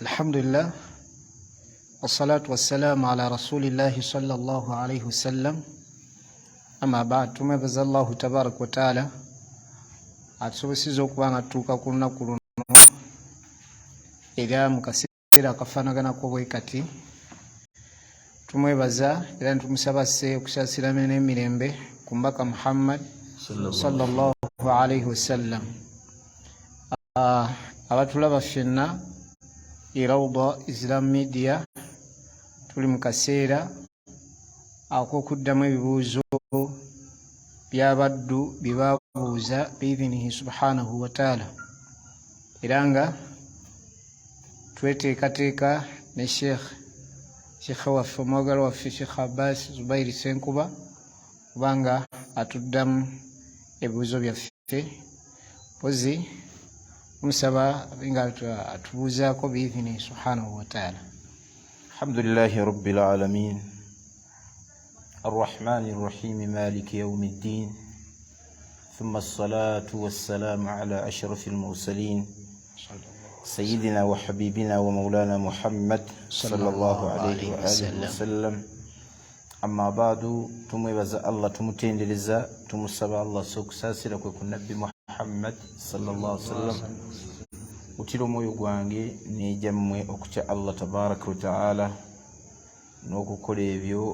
Alhamdulillah, wassalatu wassalamu ala rasulillahi sallallahu alaihi wasallam, amma baad. Tumwebaza Allahu tabaraka wataala atusoboseza okuba nga tutuuka ku lunaku luno era mu kaseera akafaanaganako bwe kati. Tumwebaza era nitumusaba asse okusaasira n'emirembe ku mbaka Muhammad sallallahu alaihi wasallam. Abatulaba ffenna e Rauda Islam Media, tuli mu kaseera ak'okuddamu ebibuuzo by'abaddu bye babuuza biidhinihi subhanahu wataala, era nga tweteekateeka ne sheikh waffe omwagalwa waffe, Sheikh Abbas Zubairi Senkuba, kubanga atuddamu ebibuuzo byaffe. Mpozi omusaba abe nga atubuuzaako biidhini subhanahu wataala. Alhamdulillahi rabbil alamin, arrahmani rrahimi, maliki yaumi ddin, thumma assalatu wassalamu ala ashrafi almursalin, sayidina wa habibina wa maulana Muhammad sallallahu alayhi wa alihi wasallam. Amma baadu, tumwebaza Allah, tumutendereza, tumusaba Allah so okusaasira kwe ku Nabbi Muhammad sallallahu alaihi wasallam. Utira omwoyo gwange n'egyammwe okutya Allah tabaraka wataala n'okukola ebyo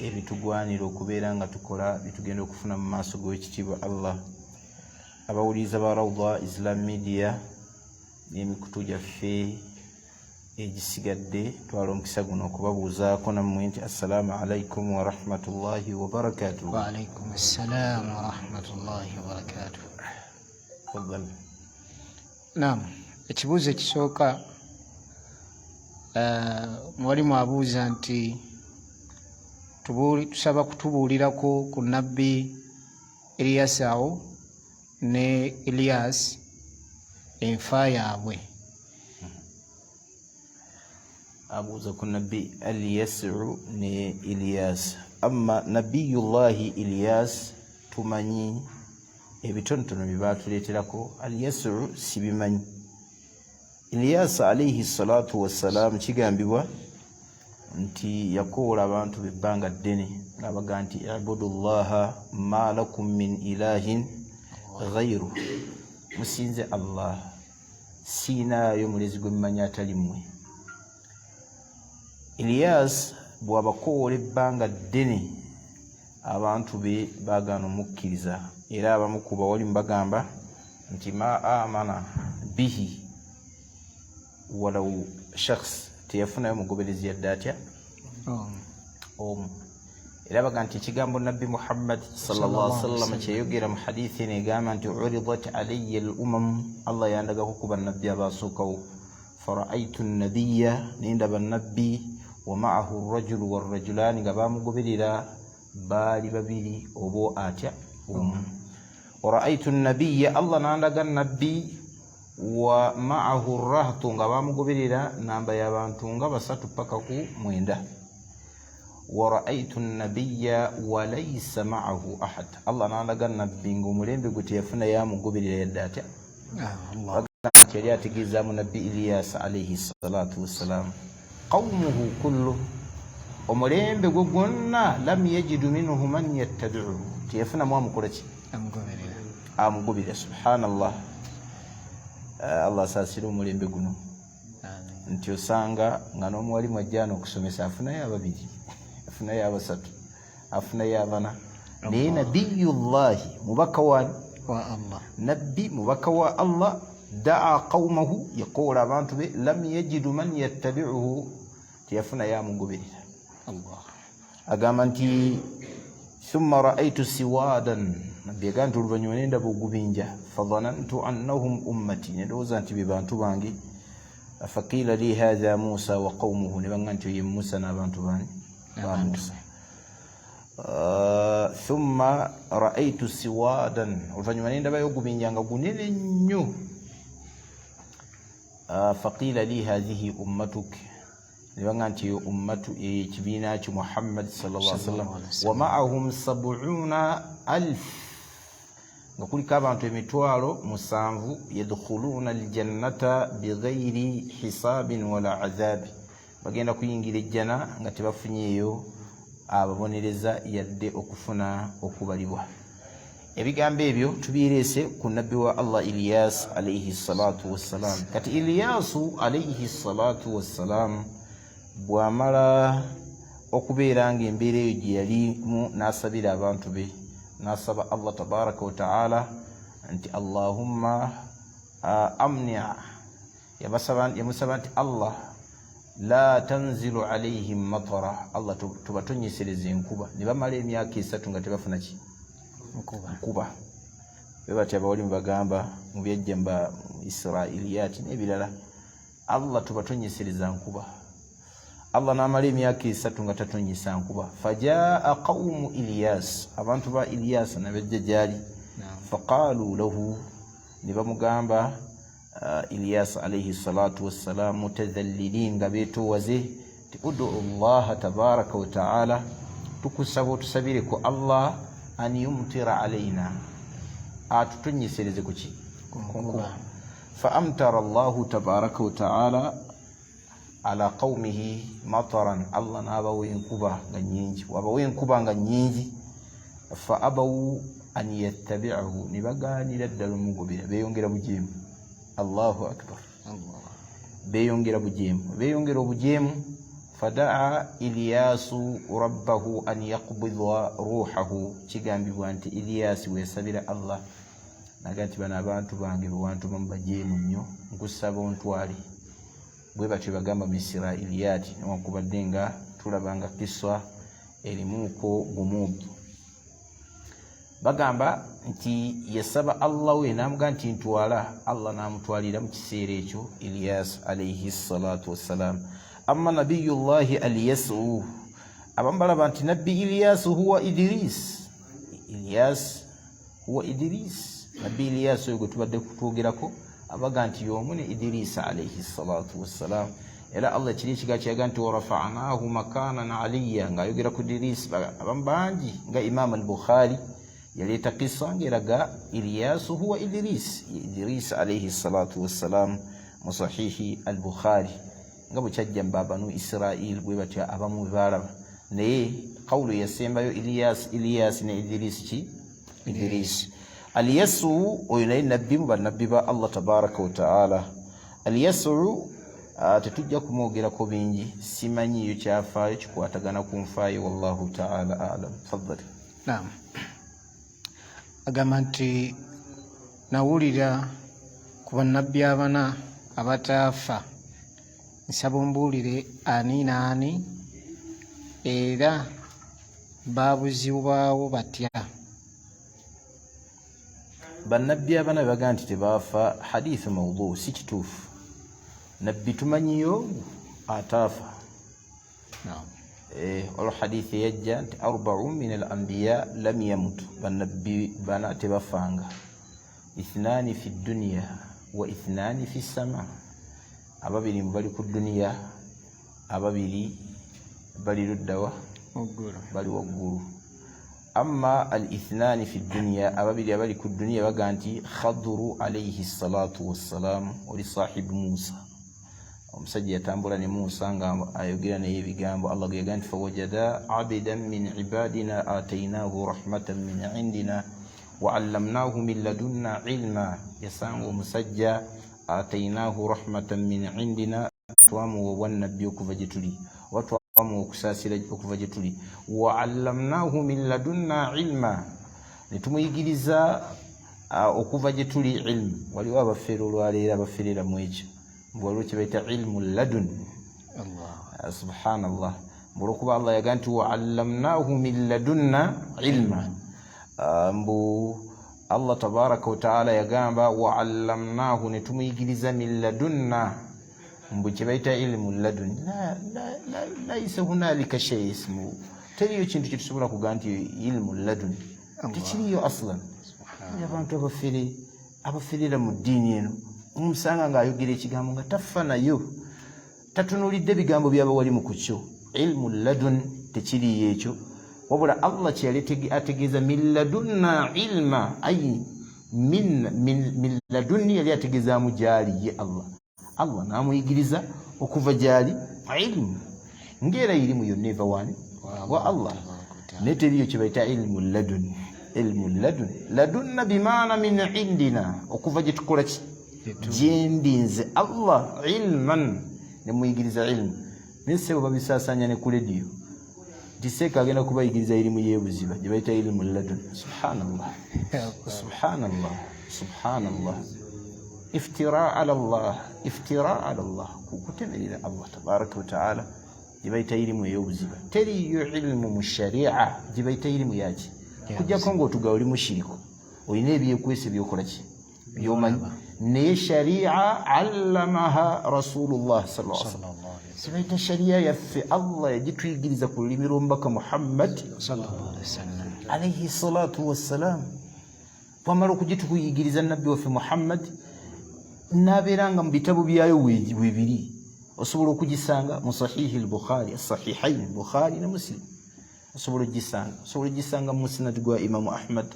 ebitugwanira okubeera nga tukola bitugenda okufuna mu maaso g'ekitiibwa Allah. Abawuliriza ba Rauda Islam Media n'emikutu gyaffe egisigadde, twala omukisa guno okubabuuzaako nammwe nti assalaamu alaikum warahmatullahi wabarakatuh. Waalaikum assalam warahmatullahi wabarakatuh. Faddal. Naam, ekibuuzo ekisooka, mwalimu abuuza nti tusaba kutubuulirako ku Nabbi Eliyasawo ne Eliyas, enfa yaabwe. Abuuza ku Nabbi Alyasu ne Ilyas. Amma Nabiyullahi Ilyas tumanyi ebitonotono bye batuleeterako, Alyasu sibimanyi. Ilyas alaihi salatu wassalam kigambibwa nti yakoola abantu bebbanga ddene ngaabaga nti ibudu llaha ma lakum min ilahin ghairu, musinze Allah, siinaayo mulezi gwe mmanyi atali mmwe. Ilyas bw'abakowoola ebbanga ddene, abantu be baagaana omukkiriza, era abamu ku bawalimu bagamba nti ma amana bihi walau shakhs, teyafunayo mugoberezi yadde atya omu. Era baga nti ekigambo Nabbi Muhammad sallallahu alaihi wasallam kyeyogera mu hadithi eno egamba nti uridat alayya al umam, Allah yandagako ku bannabbi abasookawo, faraaitu nabiya, nendaba nabbi, wa maahu rajulu warajulani, nga bamugoberera baali babiri oba atya omu. Waraaitu nabiya, Allah nandaga nabbi, wa maahu rahtu, nga bamugoberera namba y'abantu nga basatu paka ku mwenda. Waraaitu nabiya walaisa maahu ahad, Allah nandaga nabbi ngaomulembe gwe teyafuna yamugoberera yadde atya. Nti yali ategeezaamu Nabbi Iliyas alaihi salatu wassalam, qaumuhu kullu, omulembe gwe gwonna, lam yajidu minhu man yattabiuhu, teyafunamu amukola ki, amugoberera. Subhanallah, Allah asaasire omulembe guno nti osanga nga n'omuwalimu ajjaana okusomesa afunayo ababiri, afunayo abasatu, afunayo abana, naye nabiyullahi mubaka wa Allah, nabbi mubaka wa Allah, daa qaumahu, yakoola abantu be, lam yajidu man yattabiuhu, teyafunayo amugoberera. Agamba nti thumma raaitu siwadan, nabbi agamba nti oluvannyuma nendaba ogubinja, fadhanantu annahum ummati, nendowooza nti be bantu bange, faqiila li hatha Musa wa qaumuhu, ne baŋŋa nti oye Musa n'abantu bani ba Musa. Thumma raaitu siwadan, oluvannyuma nendabayo ogubinja nga gunene nnyo, faqiila li hathihi ummatuk, ne baŋŋa nti eyo ummatu, ekibiina kyo Muhammad sallallahu alaihi wasallam, wa ma'ahum 70,000, Nga kuliko abantu 700,000, yadkhuluna aljannata bighairi hisabin wala adhabi, bagenda kuyingira ejjana nga tebafunyeeyo ababonereza yadde okufuna okubalibwa. Ebigambo ebyo tubireese ku nabbi wa Allah Ilyas alaihi salatu wassalam. Kati Ilyasu alaihi salatu wassalam bw'amala okubeera nga embeera eyo gye yalimu, n'asabira abantu be, n'asaba Allah tabaraka wa taala nti allahumma amni, yamusaba nti Allah la tanzilu alaihim matara, Allah tubatonyesereza enkuba. Ne bamala emyaka 3 nga tebafuna ki? Nkuba. Bwe batyo abawalimu bagamba mu byajja mu Israiliyati n'ebirala, Allah tubatonyesereza nkuba. Allah n'amala emyaka 3 nga tatonyesa nkuba. Fajaa qaumu Ilyas, abantu ba Ilyas nabajja gyali, faqalu lahu, ne bamugamba Ilyas alaihi salatu wassalam, mutadhallilin, nga beetowaze, ti udu llaha tabaraka wa taala, tukusaba otusabireko Allah an yumtira alaina, atutonyesereze kuki? Kunkuba. Fa amtara llahu tabaraka wa taala ala qaumihi mataran, Allah n'abawa enkuba nga nyingi. Wabawa enkuba nga nyingi, fa abawu an yattabi'ahu, ne bagaanira ddala omugobera, beeyongera bujeemu. Allahu akbar, beeyongera bujeemu, beeyongera obujeemu. Fadaa Ilyasu rabbahu an yaqbida ruhahu, kigambibwa nti Ilyasi weyasabira Allah naga nti bano abantu bange bewantuma mubajeemu nnyo, nkusaba ontwale. Bwe batyo bagamba mu Israiliyati, newankubadde nga tulaba nga kisa erimuuko gumuudu. Bagamba nti yasaba Allah we n'amugaa nti ntwala, Allah n'amutwalira mu kiseera ekyo Ilyas alaihi salatu wassalam. Amma nabiyullahi Alyasu, abamu balaba nti nabbi Ilyas huwa Idris, Ilyas huwa Idris, nabbi Ilyas oyo gwe tubadde kutwogerako, abaga nti y'omu ne Idirisa alaihi salatu wassalam. Era Allah kiri ekigaa kyaga nti warafanahu makanan aliya, ng'ayogera ku Idirisi. Abamu bangi nga Imam al-Bukhari yaleeta kisa ng'eraga Ilyasu huwa Idris, Idris alaihi salatu wassalam, mu Sahihi al-Bukhari, nga bwe kyajja mu babanu Israil, bwe batyo abamu bwe baalaba. Naye kawulo yasembayo Ilyas, Ilyas ne Idris ki? Idris. Alyasu oyo naye nabbi mu bannabbi ba Allah tabaraka wa taala. Alyasu tetujja kumwogerako bingi, simanyiyo kyafaayo kikwatagana ku nfaayo, wallahu taala alam. Faddali. Naam, agamba nti nawulira ku bannabbi abana abataafa, nsaba ombuulire ani n'ani era baabuzibwawo batya? Bannabbi abana bebagaa nti tebaafa, hadithu maudu, si kituufu. Nabbi tumanyiyo ataafa. Olwo hadithi eyajja nti arbau min al anbiya lam yamut, bannabbi bana tebafanga, ithnaani fi dduniya wa ithnaani fi sama, ababiri bali ku duniya, ababiri bali luddawa? Bali waggulu. Amma al ithnaani fi dduniya, ababiri abali ku duniya, baga nti Khaduru alaihi salatu wassalam, oli sahibu Musa, omusajja yatambula ne Musa nga ayogera naye ebigambo Allah geyaga nti fawajada abidan min ibadina atainahu rahmatan min indina waallamnahu min ladunna ilma, yasanga omusajja, atainahu rahmatan min indina, twamuwa obwannabbi okuva gye tuli, oba twamuwa okusaasira okuva gye tuli, waallamnahu min ladunna ilma, ne tumuyigiriza okuva gye tuli ilmu. Waliwo abafeera olwaleero abaferera mu ekyo, waliwo kye bayita ilmu ladun. Subhanallah, olwokuba Allah yaga nti waallamnahu min ladunna ilma, mbu Allah tabaraka wataala yagamba waallamnahu, ne tumuyigiriza, min ladunna, mbu kye bayita ilmu ladun. Laisa hunalika shay ismu, teriyo kintu kyetusobola kugaa nti ilmu ladun, tekiriyo aslan. Abantu abafere abaferera mu ddiini eno, omusanga ng'ayogera ekigambo nga tafa nayo, tatunulidde bigambo byabawali mu kukyo. Ilmu ladun tekiriyo ekyo, wabula Allah kyeyali ategeeza min ladunna ilma, ay Min ladunni yali ategeezaamu gyali ye Allah. Allah n'amuyigiriza okuva gyali ilmu, ng'era irimu yonna eva wani? Wa Allah. Naye teriyo kye bayita ilmu ladun. Ilmu ladun, ladunna bimaana min indina, okuva gye tukola ki, gyendinze Allah ilman, nemuyigiriza ilmu. Naye sebo babisaasaanya ne ku lediyo nti seeka agenda kubayigiriza irimu y'ebuziba gye bayita ilmu ladun. Subhanallah, subhanallah, subhanallah. Iftira ala Allah, iftira ala Allah, kutemerera Allah tabaraka wataala. Gye bayita irimu ey'obuziba, teriyo ilmu mu sharia gye bayita irimu yaki, kujjako ng'otuga oli mushiriku, olina ebyekwese byokola ki, byomanyi. Naye sharia allamaha rasulullah sallallahu alaihi wasallam, kibaita sharia yaffe Allah yagituyigiriza ku lulimi lw'omubaka Muhammad alaihi salatu wassalam. Bwamala okugitukuyigiriza nabbi waffe Muhammad, nabeera nga mu bitabo byayo webiri, osobola okugisanga mu sahihi al-Bukhari, as-sahihain Bukhari ne Muslim, osobola ogisanga, osobola ogisanga mu musnad gwa Imamu Ahmad,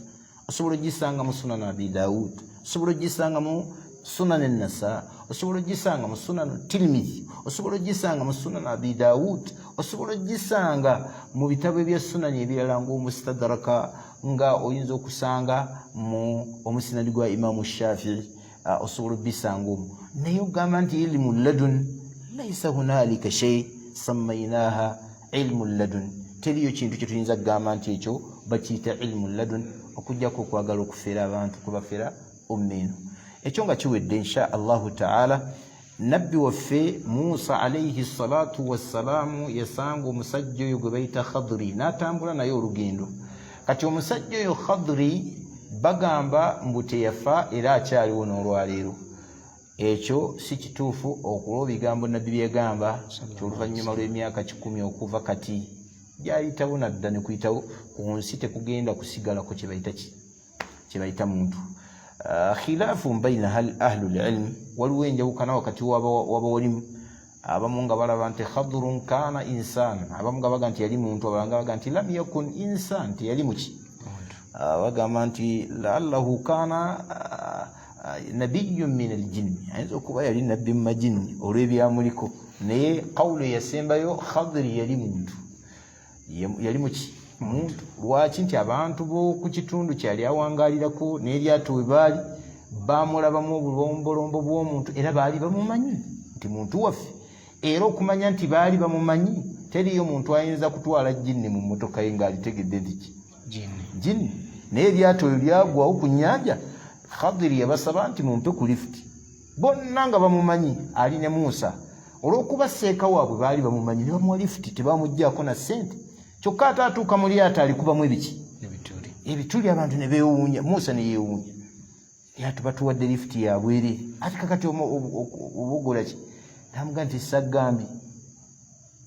osobola ogisanga mu sunan Abi Daud, osobola ogisanga mu sunan Nasa, osobola ogisanga mu sunan Tirmidhi, osobola ogisanga mu sunan Abi Daud, osobola ogisanga mu bitabo ebya sunani ebirala ng'omustadraka, nga oyinza okusanga mu omusnad gwa Imamu Shafii, osobola obisanga omwo. Naye ogamba nti ilmu ladun, laisa hunalika shay sammainaha ilmu ladun, teriyo kintu kyetuyinza kugamba nti ekyo bakiyita ilmu ladun, okujjako okwagala okufera abantu kubafera umma eno. Ekyo nga kiwedde, insha Allahu taala, nabbi waffe Musa alaihi salatu wassalaamu yasanga omusajja oyo gwe bayita Khadri, n'atambula naye olugendo. Kati omusajja oyo Khadri bagamba mbu teyafa era akyaliwo n'olwaleero. Ekyo si kituufu, okulwa ebigambo nabbi byeyagamba nti oluvannyuma lw'emyaka 100 okuva kati gyayitawo nadda ne kuyitawo ku nsi tekugenda kusigalako kye bayita ki, kye bayita muntu. Khilafun baina ahlu lilm, waliwo enjawukana wakati wabawalimu, abamu nga balaba nti Khadrun kana insan, abamu nga baga nti yali muntu, abalala nga baga nti lam yakun insan, teyali muki. Bagamba nti laallahu kana nabiyun min aljinni, ayinza okuba yali nabbi mu majinni olw'ebyamuliko. Naye kawulu eyasembayo, Khadri yali muntu, yali muki, muntu. Lwaki? Nti abantu b'oku kitundu kyali awangalirako n'eryato we baali bamulabamu obulombolombo bw'omuntu, era baali bamumanyi nti muntu waffe. Era okumanya nti baali bamumanyi, teriyo muntu ayinza kutwala jinni mu mmotoka ye ng'alitegedde nti ki jinni. Naye eryato oyo lyagwawo ku nnyanja, Khadiri yabasaba nti mumpe ku lifuti, bonna nga bamumanyi ali ne Musa. Olw'okuba seeka waabwe baali bamumanyi, ne bamuwa lifuti, tebamuggyako na ssente. Kyokka ate atuuka mu lyato alikubamu ebiki, ebituli, abantu ne beewuunya. Musa ne yeewuunya, lyato batuwadde lifuti yabwere, ate kakati obogola ki? Namuga nti sagambye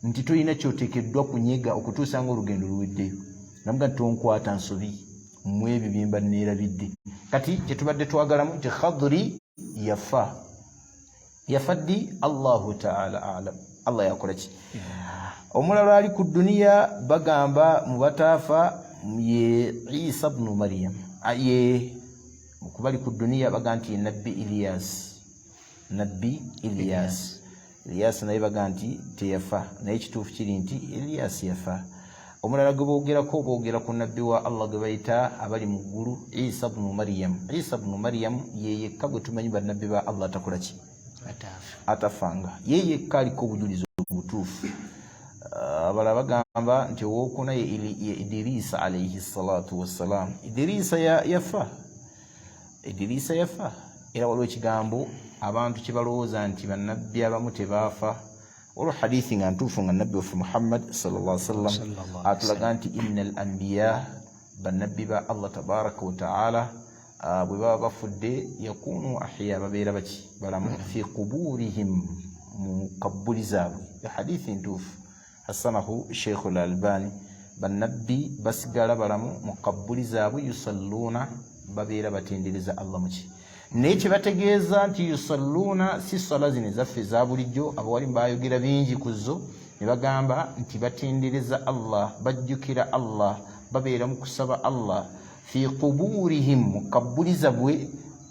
nti tolina kyoteekeddwa kunyega okutuusa nga olugendo luweddeyo. Namuga nti tonkwata nsobi mu ebyo byemba neerabidde. Kati kyetubadde twagalamu nti Khadri yafa, yafa ddi? Allahu taala alam, Allah yakola ki. Omulala ali ku duniya bagamba mu bataafa ye Isa bnu Maryam, ye kubali ku duniya baga nti ye nabbi Ilyas, nabbi Ilyas. Ilyas naye baga nti teyafa, naye ekituufu kiri nti Ilyas yafa. Omulala gwe boogerako, boogera ku nabbi wa Allah gwe bayita abali mu ggulu, Isa bnu Maryam. Isa bnu Maryam ye yekka gwe tumanyi bannabbi ba Allah atakola ki, atafanga, ye yekka aliko obujulizi obutuufu. Abalala bagamba nti owokuna ye Idirisa alaihi salatu wassalam. Idirisa yafa, Idirisa yafa. Era waliwo ekigambo abantu kye balowooza nti bannabbi abamu tebaafa. Olwo hadithi nga ntuufu nga nabbi waffe Muhammad sallallahu alaihi wasallam atulaga nti inna al anbiya, bannabbi ba Allah tabaraka wa taala, bwe baba bafudde, yakunu ahya, babeera baki, balamu, fi quburihim, mu kabbuli zaabwe. Hadithi ntuufu, hasanahu Sheikhu Lalbani. Bannabbi basigala balamu mu kabbuli zaabwe, yusalluuna, babeera batendereza Allah muki. Naye kyebategeeza nti yusalluuna si sala zino ezaffe eza bulijjo. Abawalimu bayogera bingi ku zo ne bagamba nti batendereza Allah, bajjukira Allah, babeera mu kusaba Allah. Fi quburihim, mu kabbuli zabwe.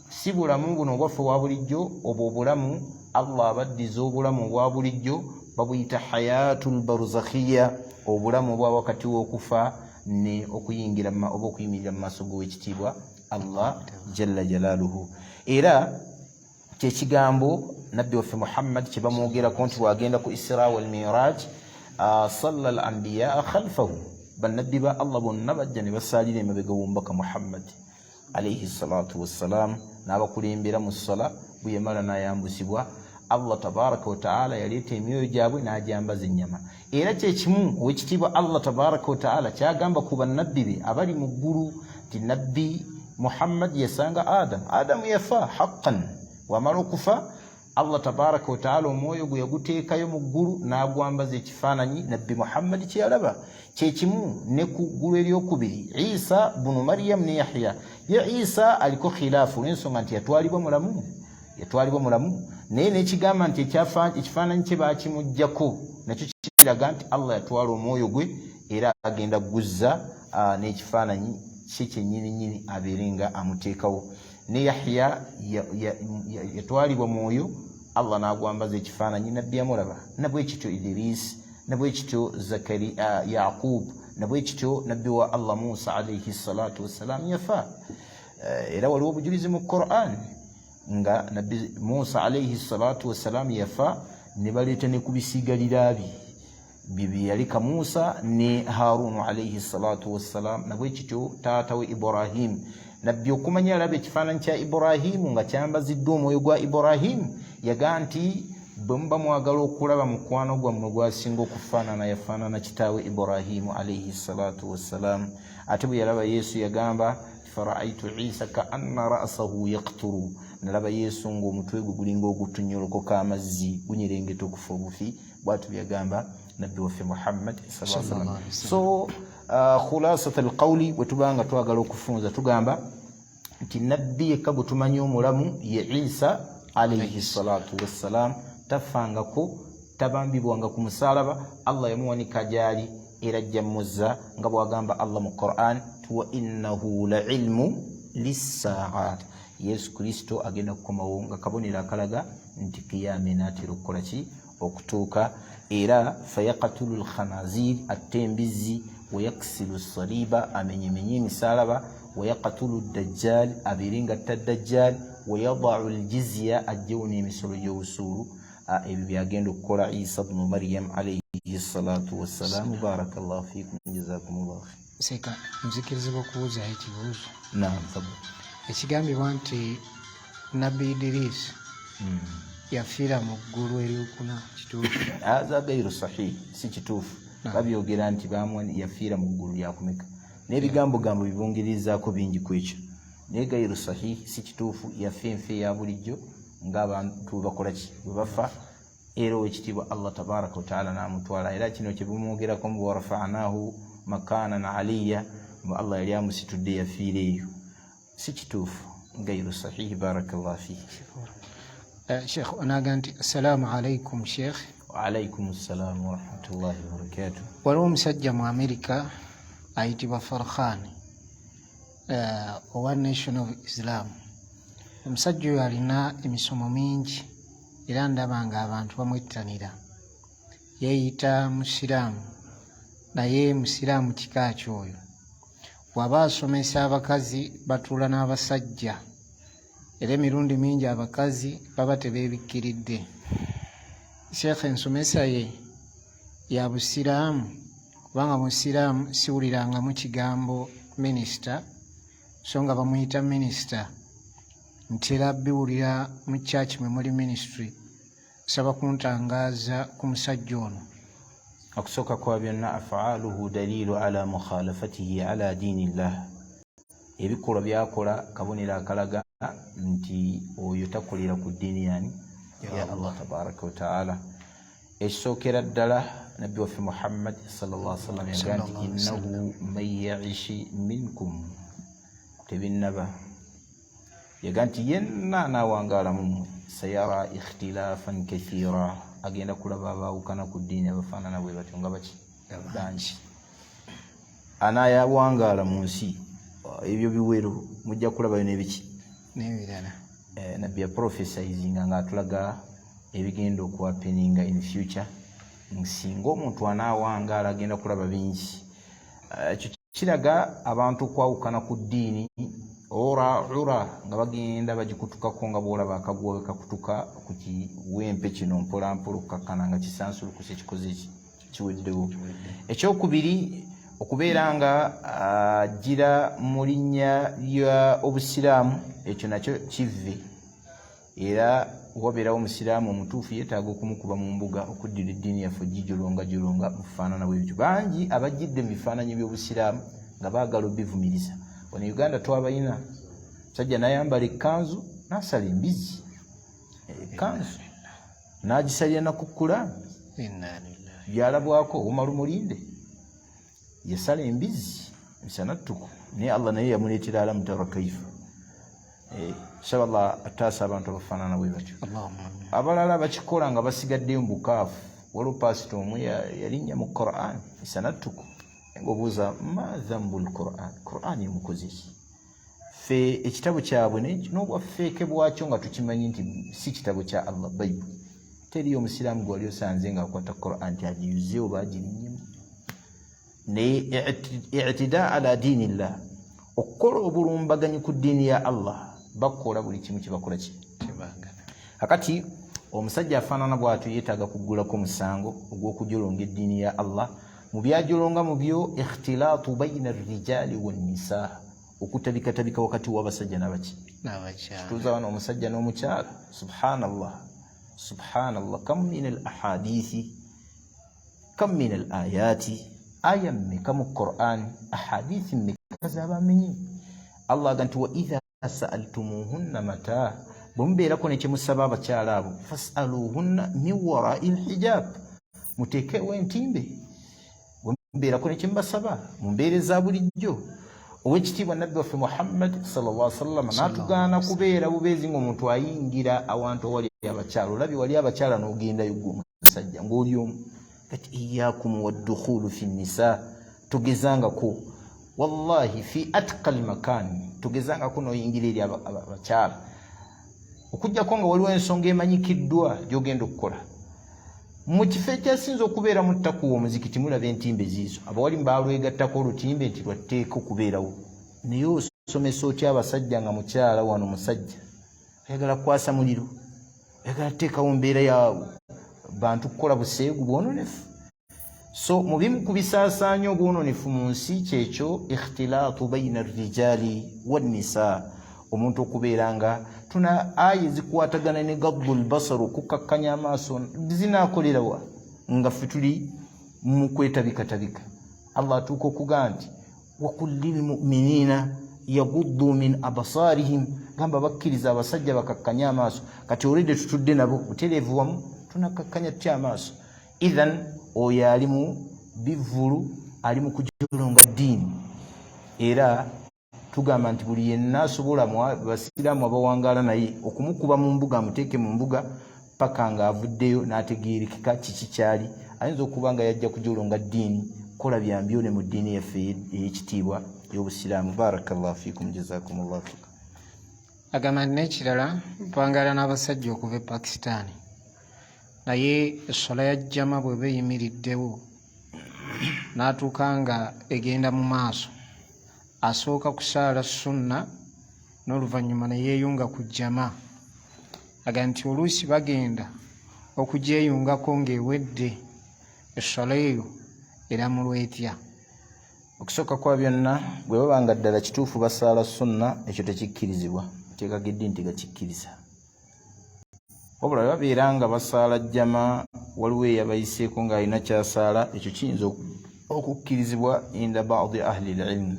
Si bulamu buno obwaffe obwa bulijjo, obwo obulamu Allah abaddiza obulamu obwa bulijjo, babuyita hayatul barzakhiya, obulamu obwa wakati w'okufa ne okuyingira oba okuyimirira mu maaso g'owekitiibwa Allah jalla jalaaluhu. Era kyekigambo nabbi waffe Muhammad kyebamwogerako nti wagenda ku Isra wal Miraj, salla al anbiyaa khalfahu, bannabbi ba Allah bonna bajja ne basaalira emabega w'omubaka Muhammad alaihi salatu wassalam, n'abakulembera mu ssala. Bwe yamala n'ayambusibwa, Allah tabaraka wataala yaleeta emyoyo gyabwe n'agyambaza ennyama. Era kyekimu owekitiibwa Allah tabaraka wataala kyagamba ku bannabbi be abali mu ggulu nti nabbi Muhammad yasanga Adamu, Adamu yafa haqqan, wamala okufa Allah tabaraka wataala omwoyo gwe yaguteekayo mu ggulu n'agwambaza ekifaananyi nabbi Muhammad kyeyalaba. Kyekimu ne ku ggulu eryokubiri, Isa bunu Mariyamu ne Yahya. Ye Isa aliko khilaafu olw'ensonga nti yatwalibwa mulamu, yatwalibwa mulamu, naye nekigamba nti ekifaananyi kye bakimugjako nakyo kiraga nti Allah yatwala omwoyo gwe era agenda guzza n'ekifaananyi kye kyennyini nnyini abeere nga amuteekawo. Ne Yahya yatwalibwa mwoyo, Allah n'agwambaza ekifaananyi nabbi yamulaba. Nabwekityo Idris, nabwekityo Zakari, Yaqub, nabwekityo nabbi wa Allah Musa alaihi salatu wassalam yafa. Era waliwo obujulizi mu Quran nga nabbi Musa alaihi salatu wassalam yafa, ne baleeta ne ku bisigalira bye byeyaleka Musa ne Harunu alaihi salatu wassalam. Nabwekityo taata we Ibrahimu, nabbi okumanya alaba ekifaananyi kya Ibrahimu nga kyambaziddwa omwoyo gwa Ibrahimu, yagaa nti bwe muba mwagala okulaba mukwano gwammwe gwasinga okufaanana, yafaanana kitaawe Ibrahimu alaihi salatu wassalam. Ate bwe yalaba Yesu yagamba faraaitu Isa ka anna rasahu yakturu, nalaba Yesu ng'omutwe gwe gulinga ogutunyolokoka amazzi gunyerengeta okufa obufi. Bwatu byagamba nabbi waffe Muhammad sallallahu alaihi wasallam. So khulasat alqawli, bwe tubanga twagala okufunza tugamba nti nabbi yekka gwe tumanyi omulamu ye Isa alaihi salatu wassalam, tafangako, tabambibwanga ku musalaba, Allah yamuwanika gyali era ajja muzza nga bwagamba Allah mu Quran ti wa innahu la ilmu lissaa. Yesu Kristo agenda kukomawo nga kabonero akalaga nti kiyama enaatera okukola ki, okutuuka. Era fayakatulu lkhanazir, atte embizzi, wayaksiru saliba, amenyemenye emisalaba, wayakatulu dajjal, abeere nga atta dajjal, wayadau ljizya, ajjewo n'emisolo gy'obusuulu. Ebyo byagenda okukola Isa bnu Maryam alaihi salatu wassalam. Barakallahu fikum, jazakumullah khair. Seka, nzikirizibwa okubuuzayo ekibuuzo? Naam, fadhal. Ekigambibwa nti nabbi Idiriisi yafiira mu ggulu eryokuna kituufu? Haza gairu sahih, si kituufu. Babyogera nti yafiira mu ggulu lyakumeka, n'ebigambo gambo bibungirizaako bingi ku ekyo, naye gairu sahih, si kituufu. Yafa enfa eya bulijjo ng'abantu bwe bakola ki, bwe bafa, era owekitiibwa Allah tabaraka wataala n'amutwala. Era kino kyebumwogerako mbu warafanahu makanan aliya, mbu Allah yali amusitudde yafiira eyo, si kituufu, gairu sahih. Barakallah fik. Sheikh onaga nti assalaamu alaikum Sheikh. Waalaikum ssalaamu warahmatullahi wabarakatuh. Waliwo omusajja mu Amerika ayitibwa Farkhan, owa Nation of Islam. Omusajja oyo alina emisomo mingi era ndaba nga abantu bamwettanira. Yeeyita musiraamu, naye musiraamu kika ki oyo? Bw'aba asomesa abakazi batuula n'abasajja, era emirundi mingi abakazi baba tebeebikkiridde. Sheekh, ensomesa ye ya busiraamu? Kubanga musiraamu siwulirangamu kigambo minisita, so nga bamuyita minisita. Ntera biwulira mu church mwe muli ministry. Nsaba kuntangaaza ku musajja ono. Okusooka kwa byonna, afaaluhu dalilu ala mukhalafatihi ala diini llah, ebikolwa byakola kabonero akalaga nti oyo takolera ku ddiini yani ya Allah tabaraka wataala. Ekisookera ddala, nabbi waffe Muhammad sallallahu alaihi wasallam yagaa nti innahu man yaishi minkum, tebinnaba, yagaa nti yenna anaawangaala mummwe, sayara ikhtilafan kathira, agenda kulaba abaawukana ku ddiini abafaanana bwe batyo nga baki bangi. Anaayawangaala mu nsi. Ebyo biwero mujja kulabayo n'ebiki n'ebirala. Nabbi ya prophesizinga ng'atulaga ebigenda okuhappeninga in future. Singa omuntu anaawangaala, agenda kulaba bingi. Ekyo kiraga abantu okwawukana ku ddiini, ora ura nga bagenda bagikutukako, nga bwolaba akaguwa bwe kakutuka ku kiwempe kino mpolampola, okukakkana nga kisansulukuse, kikoze ki, kiweddewo. Ekyokubiri, okubeera nga agira mu linnya lya obusiraamu, ekyo nakyo kivve. Era wabeerawo omusiraamu omutuufu, yeetaaga okumukuba mu mbuga okuddira eddiini yaffe ogijolongajolonga mu bifaanana bwe bityo. Bangi abajjidde mu bifaananyi by'obusiraamu nga baagala obivumiriza. Wano e Uganda twabalina, musajja n'ayambala ekkanzu n'asala embizi, ekkanzu n'agisalira na ku Kulaani. Inna lillahi. Byalabwako Umaru Mulinde, yasala embizi misana ttuku, naye Allah naye yamuleetera alam tara kaifa. Saba Allah ataasa abantu abafaanana bwe batyo. Allahumma amin. Abalala bakikola nga basigaddeyo mu bukaafu. Waliwo pasita omu yalinnya mu Quran misana ttuku, ngaobuuza, ma dhambu lquran? Quran emukoze ki? Ffe ekitabo kyabwe n'obwafeeke bwakyo nga tukimanyi nti si kitabo kya Allah, Bayibuli. Teriyo omusiraamu gwe wali osanze ng'akwata Quran nti agiyuze oba agirinnyemu. Naye i'tida ala diinillah, okukola obulumbaganyi ku ddiini ya Allah, bakola buli kimu kyebakola ki. Kibagala. Kakati omusajja afaanana bw'atyo yeetaaga kuggulako musango ogw'okujolonga eddiini ya Allah. Mu byajolonga mu byo, ikhtilaatu baina rijaali wannisa, okutabikatabika wakati w'abasajja n'abaki? N'abakyala. Tuuza wano omusajja n'omukyala. Subhanallah, subhanallah, kam min al ahadithi, kam min al ayati, aya mmeka mu Quran, ahadithi mmeka zabamenye? Allah aga nti, wa idha saaltumuhunna mataa, bwe mubeerako nekyemusaba abakyala abo, fasaluhunna min warai lhijab, muteekewo entimbe bwe mubeerako nekyemubasaba mu mbeera eza bulijjo. Owekitiibwa Nabbi waffe Muhammad sallallahu alaihi wasallam n'atugaana kubeera bubeezi ng'omuntu ayingira awantu awali abakyala. Olabye wali abakyala n'ogendayo gwe omusajja ng'oli omu, kati iyakum waddukhulu fi nisa, togezangako, wallahi, fi atqa lmakan, togezangako n'oyingira eri abakyala, okugjako nga waliwo ensonga emanyikiddwa gy'ogenda okukola mu kifo ekyasinza okubeera mu ttakuwa, omuzikiti. Mulaba entimbe ziizo, abawali balwegattako olutimbe nti lwatteeka okubeerawo, naye osomesa otya abasajja nga mukyala wano musajja ayagala kukwasa muliro, ayagala kuteekawo mbeera ya bantu kukola buseegu bwononefu? So mu bimu ku bisaasaanya obwononefu mu nsi kyekyo ikhtilaatu baina rijaali wannisa, omuntu okubeera nga tuna aya ezikwatagana ne gaddu lbasar, okukakkanya amaaso, zinaakolerawa nga ffe tuli mu kwetabikatabika? Allah atuuka okugaa nti, wakul lilmuminina yaguddu min abasarihim, gamba bakkiriza abasajja bakakkanye amaaso. Kati olwedde tutudde nabo butereevu wamu, tunakakkanya tutya amaaso? Ithan oyo ali mu bivvulu, ali mu kujolonga ddiini. Era tugamba nti buli yenna asobola mu basiraamu abawangaala naye okumukuba mu mbuga, amuteeke mu mbuga paka ng'avuddeyo n'ategeerekeka kiki kyali. Ayinza okuba nga yajja kujolonga ddiini, kola byambyone mu ddiini yaffe ey'ekitiibwa ey'obusiraamu. Barakallahu fikum, jazakumullahu fikum. Agamba nti n'ekirala, mpangaala n'abasajja okuva e Pakistan, naye essola ya jjama bw'eba eyimiriddewo n'atuuka nga egenda mu maaso, asooka kusaala sunna n'oluvannyuma ne yeeyunga ku jjama. Agamba nti oluusi bagenda okugyeyungako ng'ewedde. Essola eyo eramulwa etya? Okusooka kwa byonna, bwe baba nga ddala kituufu basaala sunna, ekyo tekikkirizibwa, mateeka g'eddiini tegakikkiriza. Wabula bwe babeera nga basaala jjama, waliwo eyabayiseeko ng'alina kyasaala, ekyo kiyinza okukkirizibwa inda badi ahli lilmu.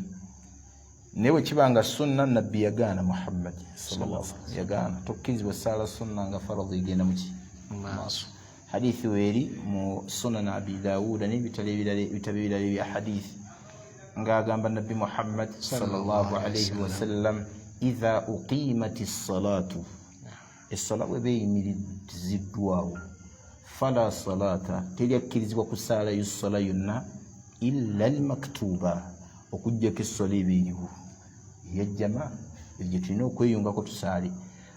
Naye bwe kiba nga sunna, Nabbi yagaana, Muhammad sallallahu alaihi wasallam yagaana, tokkirizibwa saala sunna nga faradhi egenda muki? Mu maaso. Hadithi weeri mu Sunan Abi Dawuda n'ebitabo ebirala, ebitabo ebirala ebya hadithi, ng'agamba Nabbi Muhammad sallallahu alaihi wasallam, idha uqimat ssalatu, essala bweba eyimiriziddwawo, fala salata, teri akkirizibwa kusaalayo ssala yonna, illa almaktuba, okugjako essala eba eriwo. Eyajjama gye tulina okweyungako tusaale.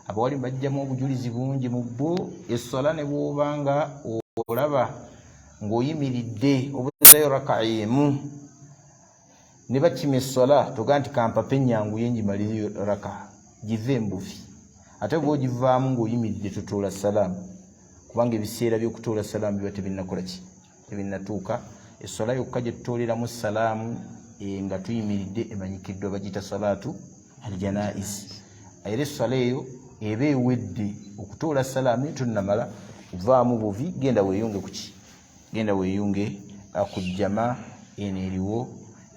Abawali bajjamu obujulizi bungi mu bo esswala, ne bw'oba nga olaba ng'oyimiridde obuzayo raka emu ne bakima esswala, toga nti kampape enyanguye ngimaliriyo raka, give embuvi. Ate bw'ogivaamu ng'oyimiridde totoola salaamu, kubanga ebiseera by'okutoola salaamu biba tebinnakola ki, tebinnatuuka. Esswala yokka gye tutooleramu salaamu nga tuyimiridde emanyikiddwa, bagiyita salaatu aljanais. Era esswala eyo eba ewedde okutoola salaamu naye tonnamala vaamu buvi, genda weeyunge kuki, genda weeyunge ku jjama eno eriwo.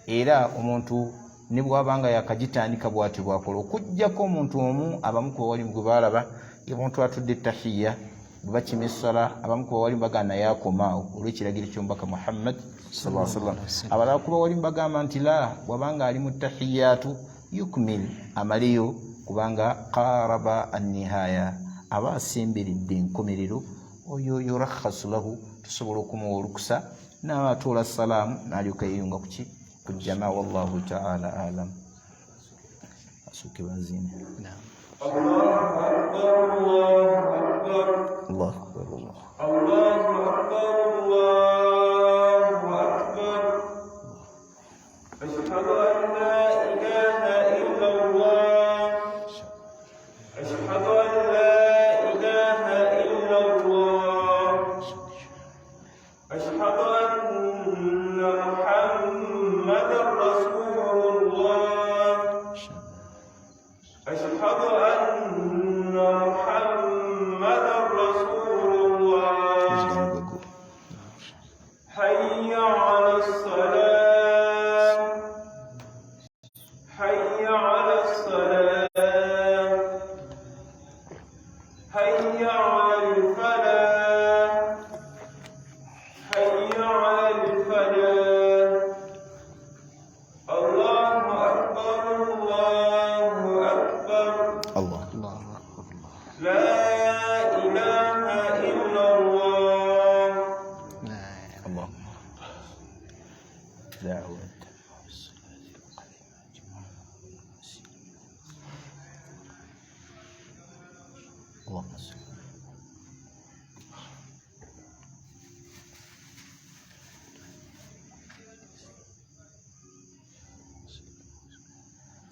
Era omuntu ne bw'aba nga yakagitandika bw'atyo bw'akola, okugyako omuntu omu abamu ku bawalimu gwe baalaba, omuntu atudde tahiya bwe bakima essala, abamu ku bawalimu bagamba naye akomaawo olw'ekiragiro ky'omubaka Muhammad sallallahu alaihi wasallam. Abalala ku bawalimu bagamba nti la, bw'abanga ali mu tahiyaatu yukmil, amaleyo, kubanga qaraba annihaya, aba asemberedde enkomerero. Oyo yurakhasu lahu, tusobola okumuwa olukusa n'atoola salaamu n'alyoka yeyunga kuki, ku jama. Wallahu taala alam. Asooke baziine. الله أكبر الله أكبر. Allahu akbar Allah. الله أكبر الله أكبر. أشهد أن لا إله إلا الله. أشهد أن لا إله إلا الله. أشهد أن محمدا رسول الله. أشهد أن محمدا رسول الله. حي على الصلاة، حي على الصلاة، حي على الفلاح، حي على الفلاح. الله أكبر الله أكبر. Allah. الله أكبر الله. لا إله إلا الله. لا. Allah. دعوة اللهم صل.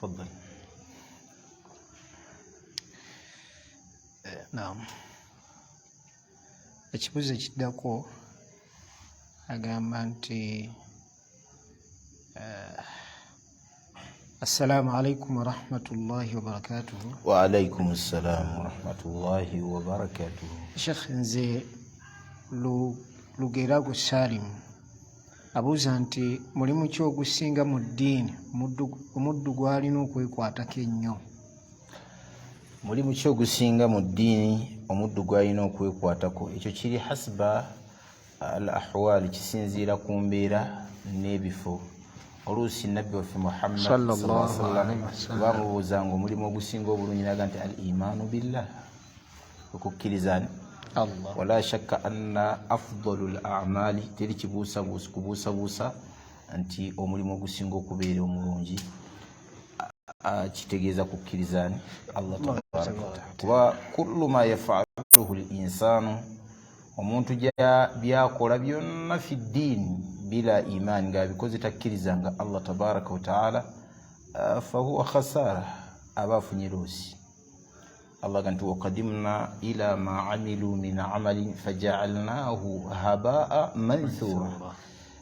تفضل. Naam, ekibuuzo ekiddako agamba nti assalaamu alaikum warahmatullahi wabarakatuhu. وعليكم السلام ورحمة الله وبركاته. Sheekh, nze Lugerago Salimu abuuza nti mulimu ki ogusinga mu ddiini omuddu gw'alina okwekwatako ennyo? Mulimu ki ogusinga mu ddiini omuddu gw'alina okwekwatako? Ekyo kiri hasiba al ahwali, kisinziira ku mbeera n'ebifo. Oluusi Nabbi waffe Muhammad Sallallahu sallallahu alaihi wasallam alaihi wasallam. bamubuuzanga omulimu ogusinga obulungi, naga nti al imaanu billah, okukkiriza ani? Allah. Wala shakka anna afdalu l amali, teri kibuusabuusa kubuusabuusa nti omulimu ogusinga okubeera omulungi kitegeeza kukkiriza ani? Allah tabaraka wataala, kuba kullu ma yafaluhu l insanu, omuntu byakola byonna fi ddiini bila imaani, ng'abikoze takkiriza nga Allah tabaraka wataala, fahuwa khasara, aba afunye loss. Allah ga nti waqadimna ila ma amilu min amalin fajaalnahu habaa manthura,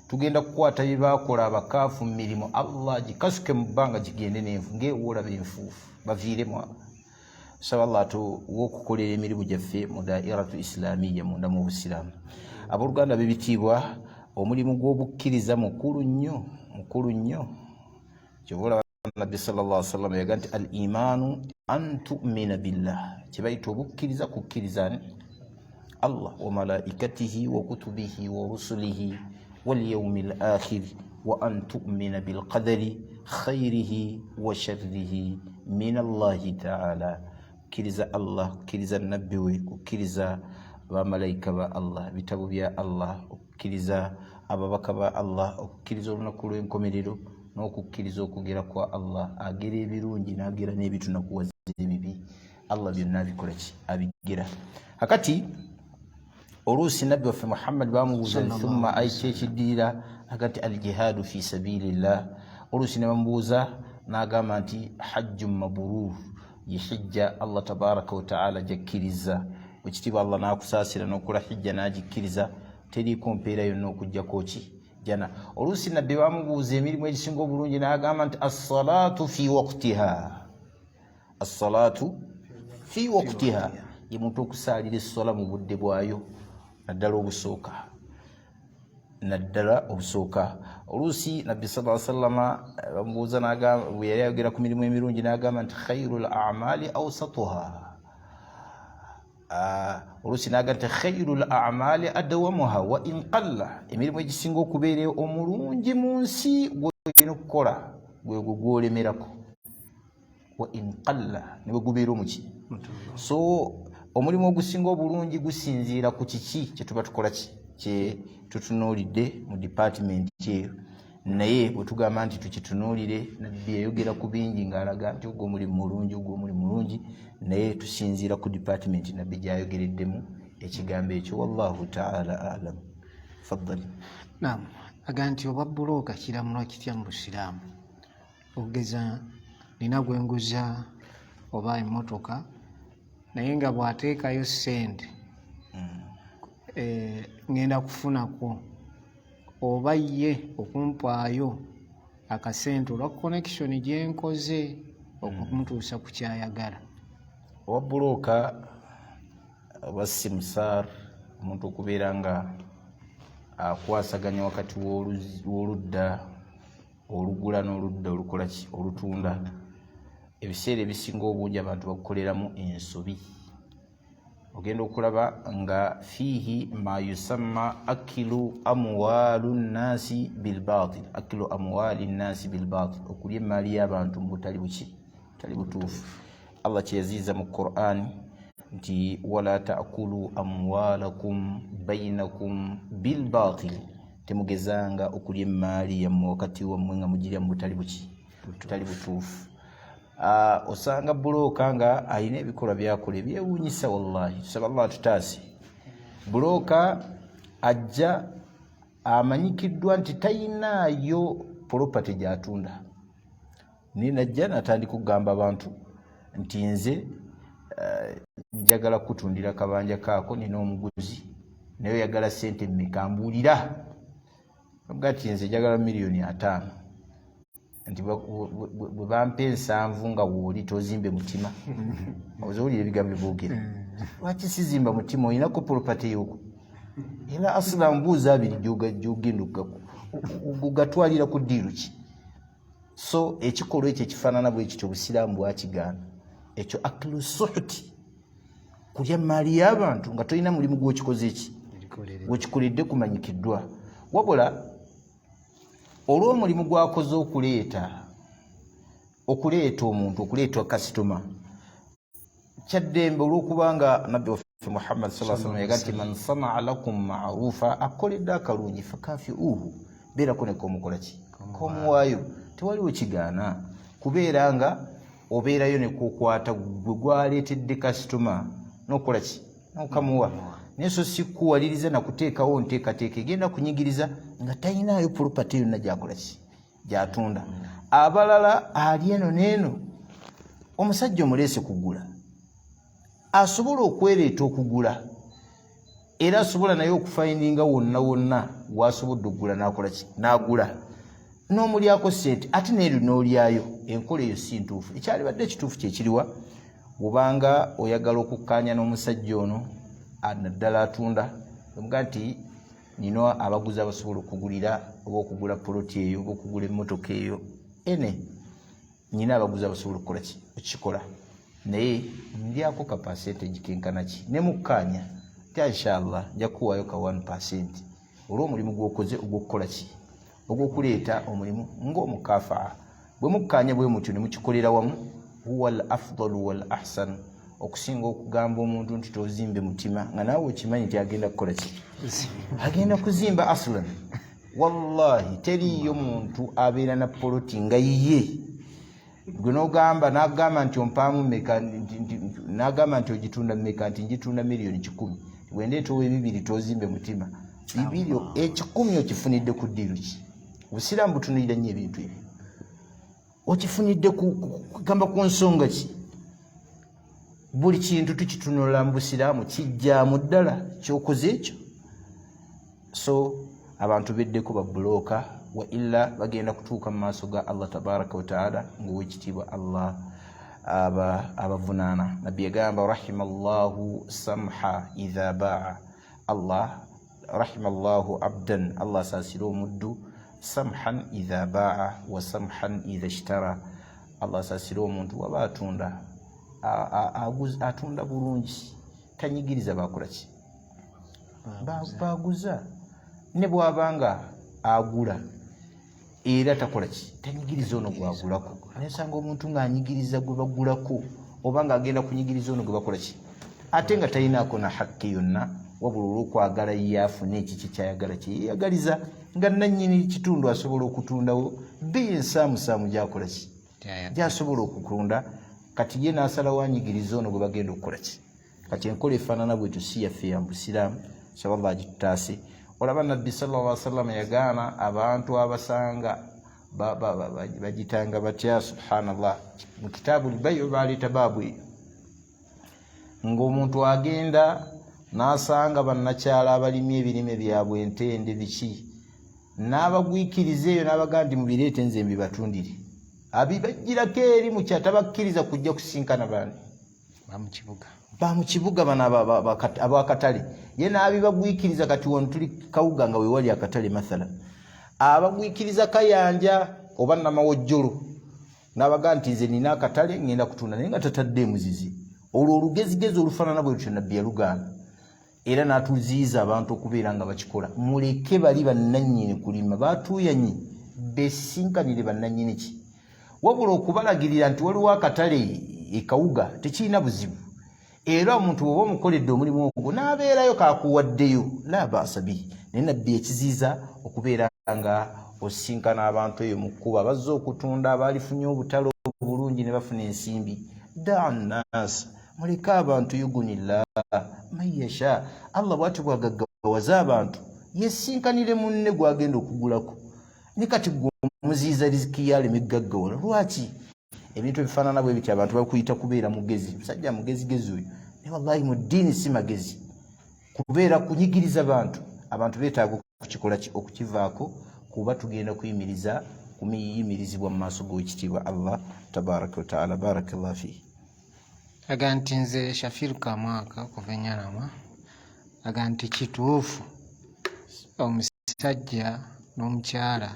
tugenda kukwata bye bakola abakaafu mu mirimu, Allah gikasuke mu bbanga gigende n'enfu ng'ewoolaba enfuufu, baviiremu abo. Saba Allah atuwe okukolera emirimu gyaffe mu dairatu islamiya, munda mu busiraamu. Abooluganda b'ebitiibwa, omulimu gw'obukkiriza mukulu nnyo, mukulu nnyo. Kyova olaba Nabbi sallallahu alaihi wasallam yaga nti al imaanu an tumina billah, kyebayita obukkiriza kukkiriza ani? Allah wa malaikatihi wa kutubihi wa rusulihi walyaumi l akhir wa an tumina bilqadari khairihi wa sharrihi min Allahi taala. Kukkiriza Allah, kukkiriza nabbi we, kukkiriza bamalayika ba Allah, bitabo bya Allah, okukkiriza ababaka ba Allah, okukkiriza olunaku lw'enkomerero. N'okukkiriza okugera kwa Allah, agera ebirungi n'agera n'ebitunakuwaza ebibi. Allah byonna abikola ki? Abigera. Kakati oluusi Nabbi waffe Muhammad bamubuuza, thumma aiki ekiddirira? Aga nti aljihaadu fi sabilillah. Oluusi ne bamubuuza n'agamba nti hajju maburur, ye hijja Allah tabaraka wataala gyakkiriza. Ekitiibwa Allah n'akusaasira n'okola hijja n'agikkiriza, teriiko mpeera yonna okugjako ki? Jana. Oluusi Nabbi bamubuuza emirimu egisinga obulungi n'agamba nti assalatu fi waktiha, assalatu fi waktiha, ye muntu okusaalira essola mu budde bwayo, naddala obusooka, naddala obusooka. Oluusi Nabbi sa sallama bamubuuza, bwe yali ayogera ku mirimu emirungi n'agamba nti khairu l amali ausatuha. Oluusi naga nti khairu l amali adawamuha wa in qalla, emirimu egisinga okubeera omulungi mu nsi gwolina okukola gwegwo gwolemerako, wa in qalla, ne bwe gubeera omuki. So omulimu ogusinga obulungi gusinziira ku kiki kyetuba tukola, ki kye tutunuulidde mu dipatimenti eyo. Naye bwe tugamba nti tukitunuulire, Nabbi yayogera ku bingi ng'alaga nti ogwo omulimu mulungi, ogwo omulimu mulungi, naye tusinziira ku dipatimenti Nabbi gyayogereddemu ekigambo ekyo. Wallahu taala alam. Faddali. Naam, aga nti obwa bulooka kiramulwa kitya mu Busiraamu? Okugeza nina gwenguza oba emmotoka, naye nga bw'ateekayo ssente ŋŋenda kufunako, oba ye okumpaayo akasente olwa connection gye nkoze okumutuusa ku kyayagala. Owa bulooka oba simsar, omuntu okubeera nga akwasaganya wakati w'oludda olugula n'oludda olukola ki? Olutunda. Ebiseera ebisinga obungi abantu bakukoleramu ensobi. Ogenda okulaba nga fiihi ma yusamma akilu amwalu nnasi bilbatil, akilu amwali nnasi bilbatil, okulya emaali y'abantu mu butali buki? Butali butuufu. Allah kyeyaziiza mu Quran nti wala takulu amwalakum bainakum bilbatil, temugezanga okulya emaali yammwe wakati wammwe nga mugirya mu butali buki? Butali butuufu. Osanga bulooka nga alina ebikolwa byakola ebyewuunyisa. Wallahi tusaba Allah tutaase. Bulooka ajja amanyikiddwa nti tayinaayo property gyatunda, naye najja natandika okugamba abantu nti nze njagala kutundira kabanja kaako, nina omuguzi, naye oyagala sente mmeka? Mbuulira. Ga ti nze njagala 50 miliyoni, nti bwe bampa 70 nga wooli tozimbe mutima. Ozowulira ebigambo byeboogera, lwaki sizimba mutima? Olinako property yoko? Era asula mbuuza 20 gyogenda ogatwalira ku ddiiru ki? So ekikolwa ekyo ekifaanana bwe kityo Obusiraamu bwakigaana. Ekyo aklu suhuti, kulya maali y'abantu nga tolina mulimu gwokikoze eki gwekikoledde kumanyikiddwa. Wabula olw'omulimu gwakoze okuleeta omuntu, okuleetwa kasitoma, kyaddembe, olwokubanga Nabbi waffe Muhammad sa sallam yaga nti man sanaa lakum marufa, akoledde akalungi, fakafiuhu, beerako nekomukola ki? Komuwaayo. Tewaliwo kigaana kubeera nga obeerayo nekukwata gwe gwaleetedde kasitoma nokola ki? Nokamuwa. Naye so si kuwaliriza nakuteekawo nteekateeka egenda kunyigiriza nga talinaayo property yonna gyakola ki? Gyatunda. Abalala ali eno neeno, omusajja omuleese kugula, asobola okwereeta okugula, era asobola naye okufindinga wonna wonna wasobodde okugula nakola ki? Nagula n'omulyako sente, ate neeryo n'olyayo. Enkola eyo si ntuufu. Ekyalibadde ekituufu kyekiriwa? Bwobanga oyagala okukkaanya n'omusajja ono, naddala atunda, omuga nti nina abaguzi abasobola okugulira oba okugula poloti eyo oba okugula emmotoka eyo, ene nina abaguzi abasobola okukola ki? Okukikola, naye ndyako ka percentage kenkana ki? Ne mukkaanya ti inshallah nja kukuwaayo ka 1% olw'omulimu gw'okoze ogw'okukola ki? Ogw'okuleeta omulimu ng'omukafaa. Bwe mukkaanya bwe mutyo ne mukikolera wamu, huwa al afdalu wal ahsan, okusinga okugamba omuntu nti tozimbe mutima nga naawe okimanyi nti agenda kukola ki? Agenda kuzimba aslan. Wallahi teriiyo muntu abeera na poloti nga yiye gwe nogamba nagamba nti ompaamu meka, nagamba nti ogitunda meka, nti ngitunda 100,000,000, bwendeeta owebibiri tozimbe mutima bibiri 100 okifunidde ku ddiiru ki? Obusiraamu butunulira nnyo ebintu ebyo. Okifunidde gamba ku nsonga ki? Buli kintu tukitunula mu busiraamu kijjaamu ddala kyokoze ekyo. So abantu beddeko babulooka, wa illa bagenda kutuuka mu maaso ga Allah tabaraka wataala ngaowekitiibwa Allah abavunaana. Nabbi yagamba rahima llahu samha idha baa, Allah rahima llahu abdan, Allah asaasire omuddu samhan idha baa wa samhan idha ishtara. Allah asaasire omuntu waba atunda, atunda bulungi, tanyigiriza bakolaki baguza, ne bwabanga agula era takola ki, tanyigiriza ono gwagulako. Nensanga omuntu ng'anyigiriza gwe bagulako oba ng'agenda kunyigiriza ono gwe bakola ki, ate nga talinaako na hakki yonna, wabula olw'okwagala ye afune ekiki kyayagala kyeyeyagaliza, nga nannyini kitundu asobola okutundawo bbeeyi ensaamusaamu gyakola ki gyasobola okutunda, kati ye n'asalawo anyigiriza ono gwe bagenda okukola ki. Kati enkola efaanana bwetyo si yaffe ya busiraamu, saba Allah agitutaase. Olaba Nabbi sallallahu alaihi wasallam yagaana abantu abasanga bagitanga batya, subhanallah, mu kitaabu lbayu baleeta baabu eyo ng'omuntu agenda n'asanga bannakyala abalimi ebirime byabwe entende biki, n'abagwikiriza eyo n'abagaa nti mubireete nze mbibatundire, abibajjirako eri mukya tabakkiriza kujja kusinkana bani bamukibuga bano abakatale, ye n'abibagwikiriza. Kati wano tuli Kawuga nga wewali akatale mathala, abagwikiriza Kayanja oba Namawojjolo n'abagaa nti nze nina akatale ngenda kutunda, naye nga tatadde emuzizi. Olwo olugezigezi olufaanana bwe lutyo Nabbi yalugaana era n'atuziyiza abantu okubeera nga bakikola. Muleke bali bannannyini kulima batuuyanyi besinkanire bannannyini ki, wabula okubalagirira nti waliwo akatale ekawuga tekirina buzibu. Era omuntu bw'oba omukoledde omulimu ogwo n'abeerayo kakuwaddeyo, la baasa bihi. Naye Nabbi ekiziiza okubeera nga osinkana abantu eyo mu kkuba bazze okutunda, abaalifunye obutale obulungi ne bafuna ensimbi. Daa nnaasa, muleke abantu, yugunillah man yasha, Allah bwatyo bwagaggawaza abantu, yesinkanire munne gwagenda okugulako. Ne kati gwe omuziiza riziki yaleme gaggawala lwaki? Ebintu ebifaanana bwe bityo abantu bakuyita kubeera mugezi, musajja mugezigezi oyo, naye wallahi mu ddiini si magezi kubeera kunyigiriza bantu. Abantu beetaaga okukikola okukivaako, kuba tugenda kuyimiriza kumiyimirizibwa mu maaso g'owekitiibwa Allah tabaraka wataala. Barakallah fihi. Aga nti nze Shafiru Kamwaka okuva Enyarama, aga nti kituufu omusajja n'omukyala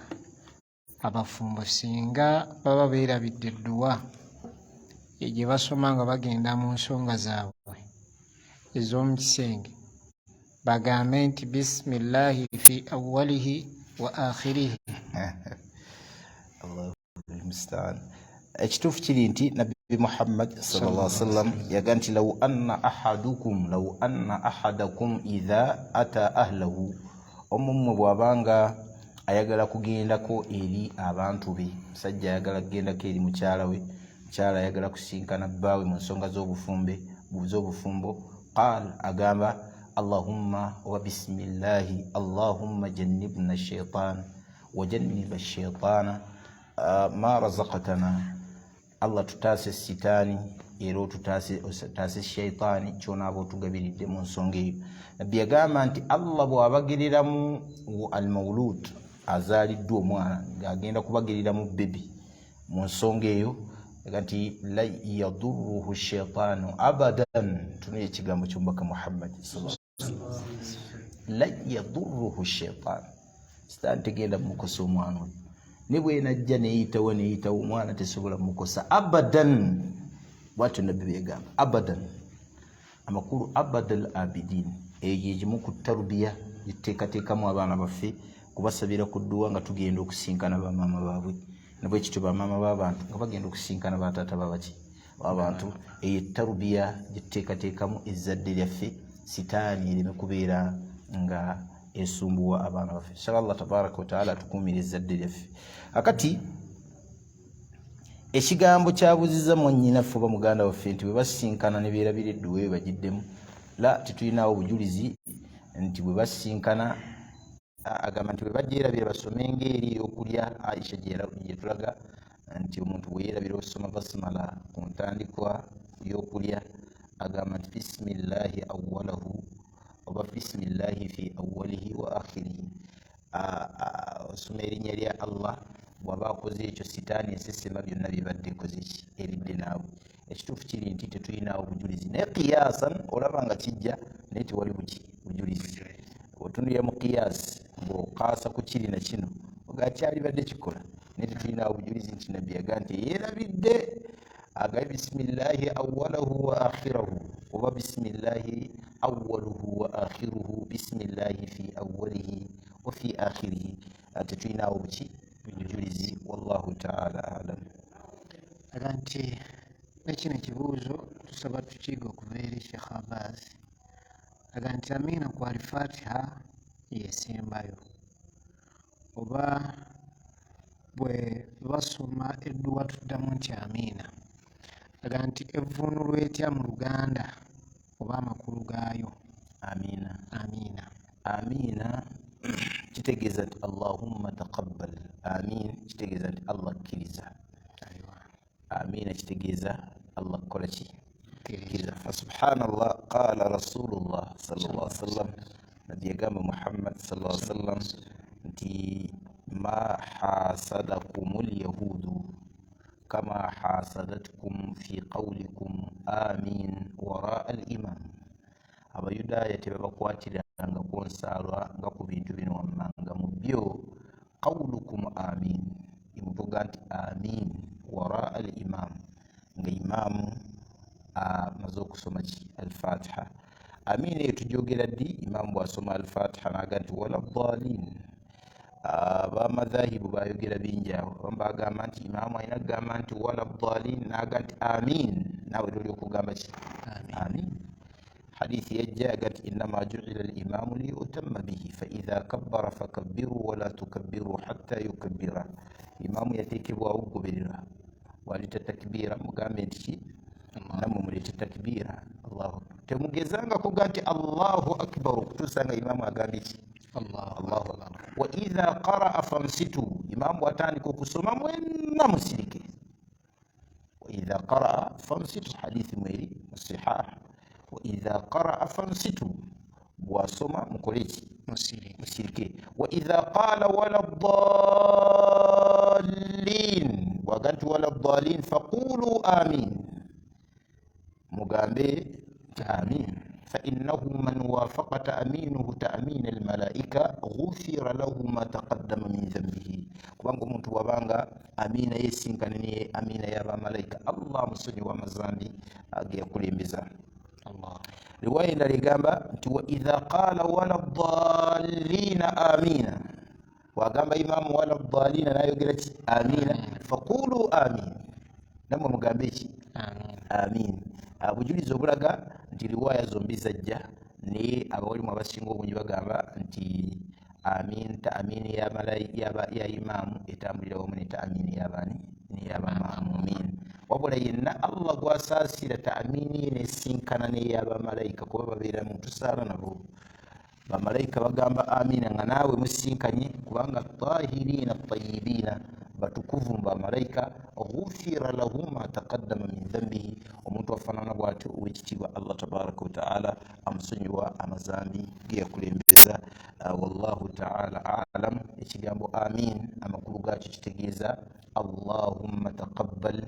abafumbo singa baba beerabidde edduwa gye basoma nga bagenda mu nsonga zaabwe ez'omu kisenge, bagambe nti bisimillahi fi awwalihi wa akhirihi? Allahu mustaan. Ekituufu kiri nti Nabbi Muhammad sallallahu alaihi wasallam yaga nti law anna ahadukum, law anna ahadakum idha ata ahlahu, omumwe bw'abanga ayagala kugendako eri abantu be, musajja ayagala kugendako eri mukyala we, mukyala ayagala kusinkana bbaawe mu nsonga z'obufumbo, qaal, agamba allahumma wa bisimillahi allahumma jannibna shaitan wa janniba shaitana ma razaqtana, Allah tutaase sitaani era otutaase shaitaani kyonaaba otugabiridde mu nsonga eyo. Nabbi yagamba nti Allah bw'abagereramu almaulud, azaaliddwa omwana ng'agenda kubagereramu bebi mu nsonga eyo, nti la yaduruhu shaitaanu abadan. Tunuye ekigambo ky'omubaka Muhammad, la yaduruhu shaitaan, sitaani tegenda mumukosa omwana oyo, ne bwenajja neyitawo neyitawo omwana tesobola mukosa abadan. Bwatyo Nabbi bweyagamba abadan, amakulu abadal abidin. Eyo gyegimu ku tarubiya gyetuteekateekamu abaana baffe, kubasabira ku dduwa nga tugenda okusinkana bamaama baabwe, nabwekityo bamaama b'abantu nga bagenda okusinkana bataata babaki abantu. Eyo tarubiya gyetuteekateekamu ezzadde lyaffe, sitaani ereme kubeera nga Esumbuwa abaana baffe. Saba Allah tabaraka wataala atukuumira ezzadde lyaffe. Akati ekigambo kyabuziza mwannyinaffe oba muganda waffe nti bwe basinkana ne beerabira edduwa eyo bagiddemu, la, tetulinawo bujulizi nti bwe basinkana. Agamba nti bwe bagyerabira basome ng'eri ey'okulya Aisha gyetulaga nti omuntu bwe yeerabira okusoma basmala ku ntandikwa y'okulya, agamba nti bisimillahi awalahu oba bisimillahi fi awalihi wa akhirihi, osoma erinnya lya Allah. Bw'aba akoze ekyo, sitaani esesema byonna byebadde ekoze ki eridde naawe. Ekituufu kiri nti tetulinawo bujulizi, naye kiyasan olaba nga kijja, naye tewali buki bujulizi. Otunulira mu kiyasi ng'okaasa ku kiri na kino, ogakyalibadde kikola, naye tetulinawo bujulizi nti nabbi yaga nti yeerabidde agaye bisimillahi awalahu wa akhirahu oba bisimillahi awaluhu wa akhiruhu, bisimillahi fi awalihi wa fi akhirihi. Tetulinawo buki bujulizi. Wallahu taala alam. Aga nti nekino ekibuuzo tusaba tukiiga okuva eri Sheikh Abbas. Aga nti amiina ku Alfatiha yesembayo, oba bwe basoma edduwa tuddamu nti amiina? Aga nti evvuunulwa etya mu Luganda oba amakulu gaayo? Amiina. Amiina. Amiina kitegeeza nti allahumma taqabbal. Amin kitegeeza nti Allah kkiriza. Amiina kitegeeza Allah kukola ki? Kkiriza. Fasubhanallah, qala rasulullah sallallahu alaihi wasallam, nabbi yagamba Muhammad sallallahu alaihi wasallam nti ma hasadakum lyahudu kama hasadatkum fi qawlikum amin waraa al imam. Abayudaaya tebabakwatiranga kwonsaalwa nga ku bintu bino wammanga mu byo qawlukum amin, imuvuga nti amin waraa al imam, nga imaamu amaze okusoma ki? Alfatiha. Amin eyo tujogera ddi? Imaamu bwasoma Alfatiha naga nti wala dalin. Abamadhahibu bayogera bingi awo. Abamu bagamba nti imaamu alina kugamba nti wala dalin, naga nti amin, naawe toli okugamba ki? Amin. Hadithi yajja yaga nti innama juila limamu liyutamma bihi faidha kabbara fakabbiru wala tukabbiru hatta yukabbira. Imaamu yateekebwawo okugoberera, bwaleta takbiira mugambe nti ki? Nammwe muleete takbiira. Allahu akbar. Temugezanga kuga nti Allahu akbar okutuusa nga imaamu agambye ki? Allahu akbar. Wa idha qaraa fansitu, imaamu bwatandika okusoma mwenna musirike. Wa idha qaraa fansitu, hadithi mweri musihah. Wa idha qaraa fansitu, bwasoma mukole ki? Musirike. Wa idha qala wala dallin, bwaga nti wala dallin faqulu amin, mugambe nti amin. Fainnahu man wafaqa taaminuhu taamina almalaika ghufira lahu ma taqaddama min dhambihi, kubanga omuntu bwabanga amiina yesinkana ne amiina y'abamalaika, Allah amusonyiwa amazambi geyakulembeza. Riwaya endala egamba nti wa idha qala wala dallina amina, bwagamba imaamu wala dallina nayogera ki? Amina. Faqulu amin, nammwe mugambe ki? Amin. Bujulizi obulaga nti riwaya zombi zajja, naye abawalimu abasinga obungi bagamba nti amin taamini ya imaamu etambulira wamu ne taamini yabani neyabamamumin. Wabula yenna Allah gwasaasira taamini ye nesinkana neyabamalayika, kuba babeera mu tusaala nabo bamalayika bagamba amina nga naawe musinkanye, kubanga tahirina tayibina, batukuvu bamalayika. Ghufira lahu ma taqaddama min dhambihi, omuntu afaanana bwatyo owekitiibwa Allah tabaraka wataala amusonyiwa amazambi geyakulembeza. Wallahu taala alam. Ekigambo amin amakulu gaakyo kitegeeza allahumma taqabbal,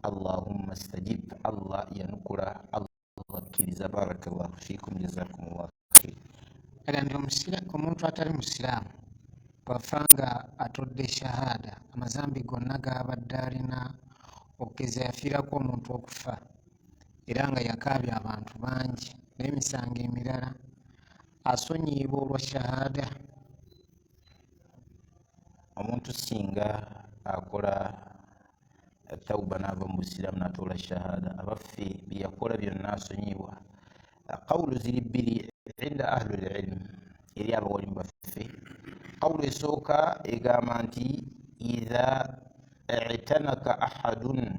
allahumma stajib, Allah yanukula, Allah akkiriza. Barakallahu fikum, jazakumullahu khair. Aga nti omuntu atali musiraamu bw'afa nga atodde shahada, amazambi gonna g'abadde alina, okugeza yafiirako omuntu okufa era nga yakaabya abantu bangi n'emisango emirala, asonyiyibwa olwa shahada? Omuntu singa akola tauba n'ava mu busiraamu n'atoola shahada, abaffe byeyakola byonna asonyiyibwa? Qawulu ziri bbiri inda ahlu lilm. Eri abawalimu baffe, qawulu esooka egamba nti idha i'tanaka ahadun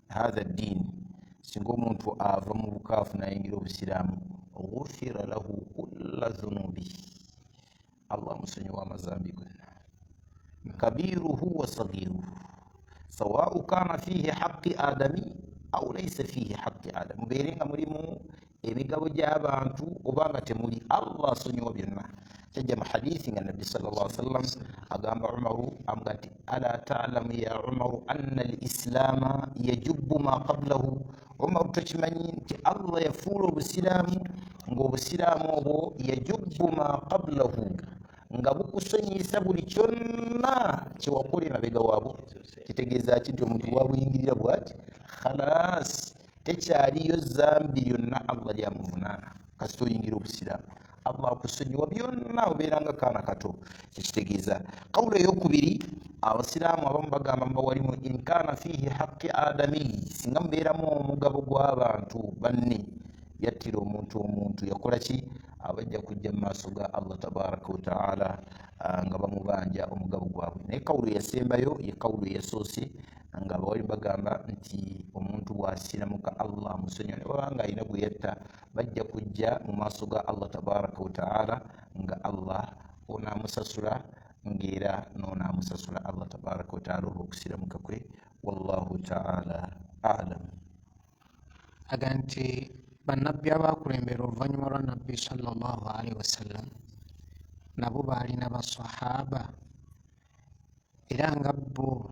hatha ddin, singa omuntu ava mu bukaafu nayingira obusiraamu, ghufira lahu kulla dhunubi, Allah amusonyiwa amazambi gonna, kabiruhu wa sagiruhu, sawau kana fihi haqi adami au laisa fihi haqi adami, mubeere nga mulimu emigabo gy'abantu oba nga temuli, Allah asonyiwa byonna. Kyajja mu hadithi nga Nabbi sallallahu alaihi wasallam agamba Umaru, amuga nti ala talamu ya Umaru anna alislama yajubu ma qablahu. Umaru, tokimanyi nti Allah yafuula obusiraamu ng'obusiraamu obwo yajubu ma qablahu, nga bukusonyiyisa buli kyonna kyewakola emabega waabwo. Kitegeeza ki? Nti omuntu wabuyingirira bwati, khalas, tekyaliyo zambi lyonna Allah lyamuvunaana. Kasita oyingira obusiraamu, Allah akusonyiwa byonna, obeeranga kaana kato. Kyekitegeeza. Kawulo eyokubiri, abasiraamu abamu bagamba mubawalimu in kana fihi haqi adami, singa mubeeramu omugabo gw'abantu banne, yattira omuntu, omuntu yakola ki, abajja kujja mu maaso ga Allah tabaraka wataala nga bamubanja omugabo gwabwe. Naye kawulo eyasembayo ye kawulo eyasoose, nga abawali bagamba nti omuntu bw'asiramuka Allah amusonyiwa, ne bwaba nga alina gwe yatta, bajja kujja mu maaso ga Allah tabaraka wataala nga Allah onaamusasula, ng'era n'onaamusasula Allah tabaraka wataala olw'okusiramuka kwe. Wallahu taala alam. Aga nti bannabbi abakulembera oluvannyuma lwa Nabbi sallallahu alaihi wasallam nabo baalina basahaba, era nga bo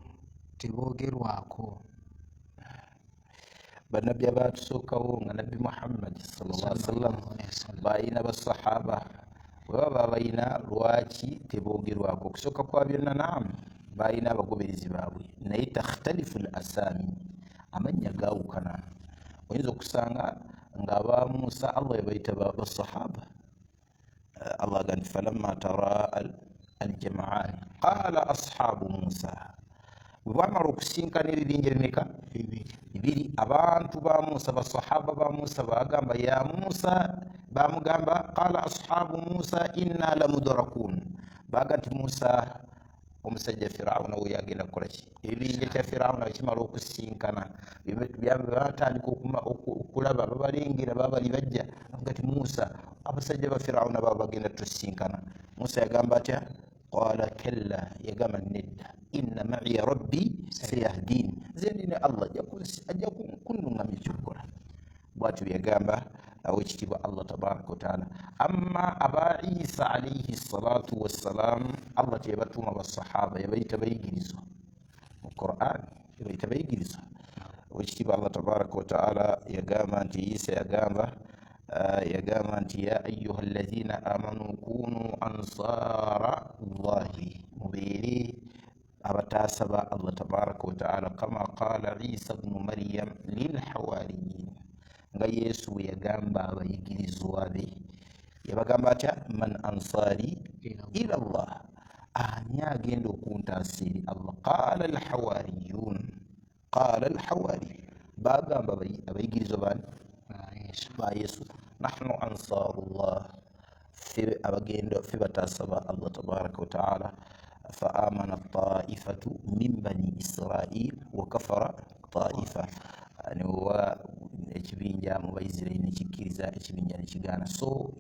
teboogerwako. Bannabbi abatusookawo nga Nabbi Muhammad sallallahu alaihi wasallam balina basahaba, bwe baba balina lwaki teboogerwako? Okusooka kwa byonna, naamu, balina abagoberezi baabwe, naye takhtalifu l asami, amannya gaawukana. Oyinza okusanga nga aba Musa Allah yabayita basahaba. Allah aga nti falamma taraa aljamaani qala ashabu Musa, bwe bamala okusinkana ebibinja bimeka? Bibiri. Abantu ba Musa, basahaba ba Musa bagamba ya Musa, bamugamba qala ashabu Musa inna lamudrakun, baga nti Musa, omusajja Firawuna we yagenda kukola ki? Ebibinja kya Firawuna kimala okusinkana, batandika okulaba, babalengera, babali bajja, avuga ti Musa, abasajja ba Firawuna baba bagenda tusinkana. Musa yagamba atya? Qala kalla, yagamba nedda, inna ma'iya rabbi sayahdin, nze ndine Allah ajja kunnungamya ekyokukola. Bwatyo yagamba awekitiibwa Allah tabaraka wataala. Amma aba Isa alaihi salatu wassalam, Allah teyabatuuma basahaba, yabayita bayigirizwa mu Quran, yabayita bayigirizwa. Owekitiibwa Allah tabaraka wataala yagamba nti Isa yagamba, yagamba nti ya ayuha allazina amanu kunu ansara llahi, mubeere abataasa ba Allah tabaraka wataala, kama qala Isa bnu Maryam lilhawariyin, nga Yesu bwe yagamba abayigirizwa be. Yabagamba atya? Man ansari ila Allah, ani agenda okuntaasa eri Allah? Qala alhawariyun, qala alhawari, bagamba abayigirizwa bani? Ba Yesu, nahnu ansarullah, ffe abagenda, ffe bataasa ba Allah tabaraka wataala. Fa amana taifatu min bani Israil wa kafara taifa, niwa ekibinja mu Baisirairi nekikkiriza, ekibinja nekigaana. So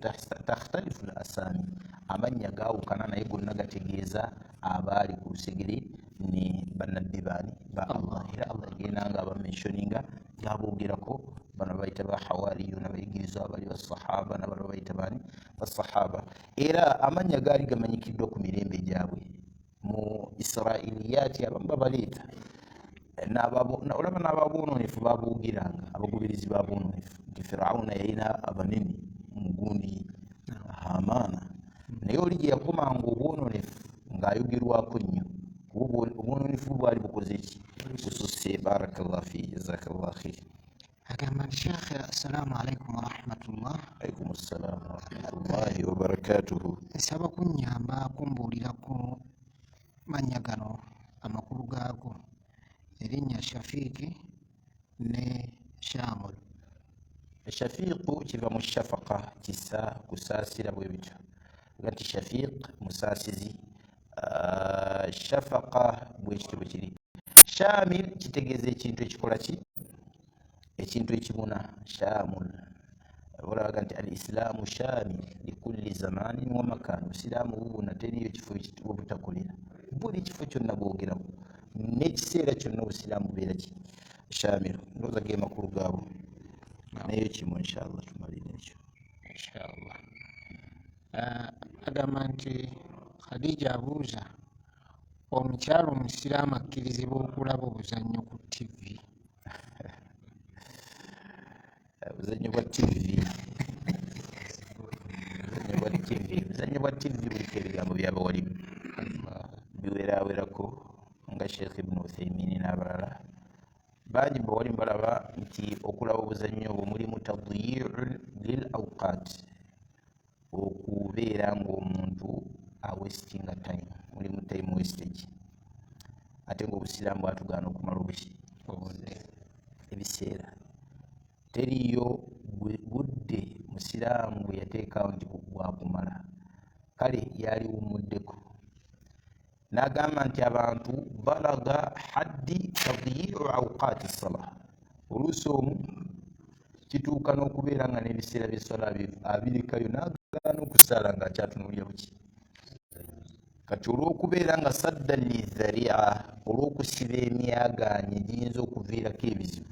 takhtalifu l asami, amannya gaawukana, naye gonna gategeeza abaali ku lusegere ne bannabbi baani? Ba Allah. Era Allah agenda nga abamentioninga, ng'aboogerako, bano bayita ba hawariyuna, abayigirizwa abali basahaba, nabano bayita baani? Basahaba. Era amannya gaali gamanyikiddwa ku mirembe gyabwe. Mu Israiliyati abamu babaleeta, olaba n'ababwononefu babuugiranga, abagoberezi babwononefu, nti Firawuna yalina abanene mugundi Hamaana, naye oli gye yakomanga obwononefu ng'ayogerwako nnyo, kuba obwononefu bwali bukoze ki? Bususse. Barakallah fi, jazakallah khair. Agamba nti Sheekh, assalamu alaikum warahmatullah. Alaikum assalam warahmatullahi wabarakatuhu. Nsaba kunnyamba kumbuulirako mannya gano amakulu gaago, erinnya Shafiiki ne Shamul. Shafiiku kiva mu shafaka, kisa, kusaasira, bwe bityo. Nti shafiq musaasizi, shafaqa bwekityo bwe kiri. Shamil kitegeeza ekintu ekikola ki, ekintu ekibuna. Shamul olaga nti al islaamu shamil likulli zamanin wa makan, obusiraamu bubuna, teriyo kifo obutakolera, buli kifo kyonna bwogerawo n'ekiseera kyonna obusiraamu bubeera ki, shamilu. Ndowooza ge makulu gaabwo, naye kimu inshallah tumalire ekyo. Inshallah. Agamba nti Khadija abuuza, omukyala omusiraamu akkirizibwa okulaba obuzannyo ku TV? Obuzannyo bwa TV, obuzannyo bwa TV, obuzannyo bwa TV buliko ebigambo by'abawalimu biwerawerako, nga Sheikh Ibn Uthaymin n'abalala bangi bawalimu balaba nti okulaba obuzannyo obwo mulimu tadyiu lil awqat, okubeera ng'omuntu awastinga time, mulimu time wastage, ate ng'obusiraamu bwatugaana okumala obuki, obudde, ebiseera. Teriyo budde musiraamu bwe yateekawo nti bwakumala, kale yaliwummuddeko n'agamba nti abantu balaga haddi tadyiu awqati salah. Oluusi omu kituuka n'okubeera nga n'ebiseera by'esswala abirekayo n'agaana okusaala ng'akyatunuulira buki. Kati olw'okubeera nga sadda lidharia, olw'okusiba emyagaanya egiyinza okuviirako ebizibu,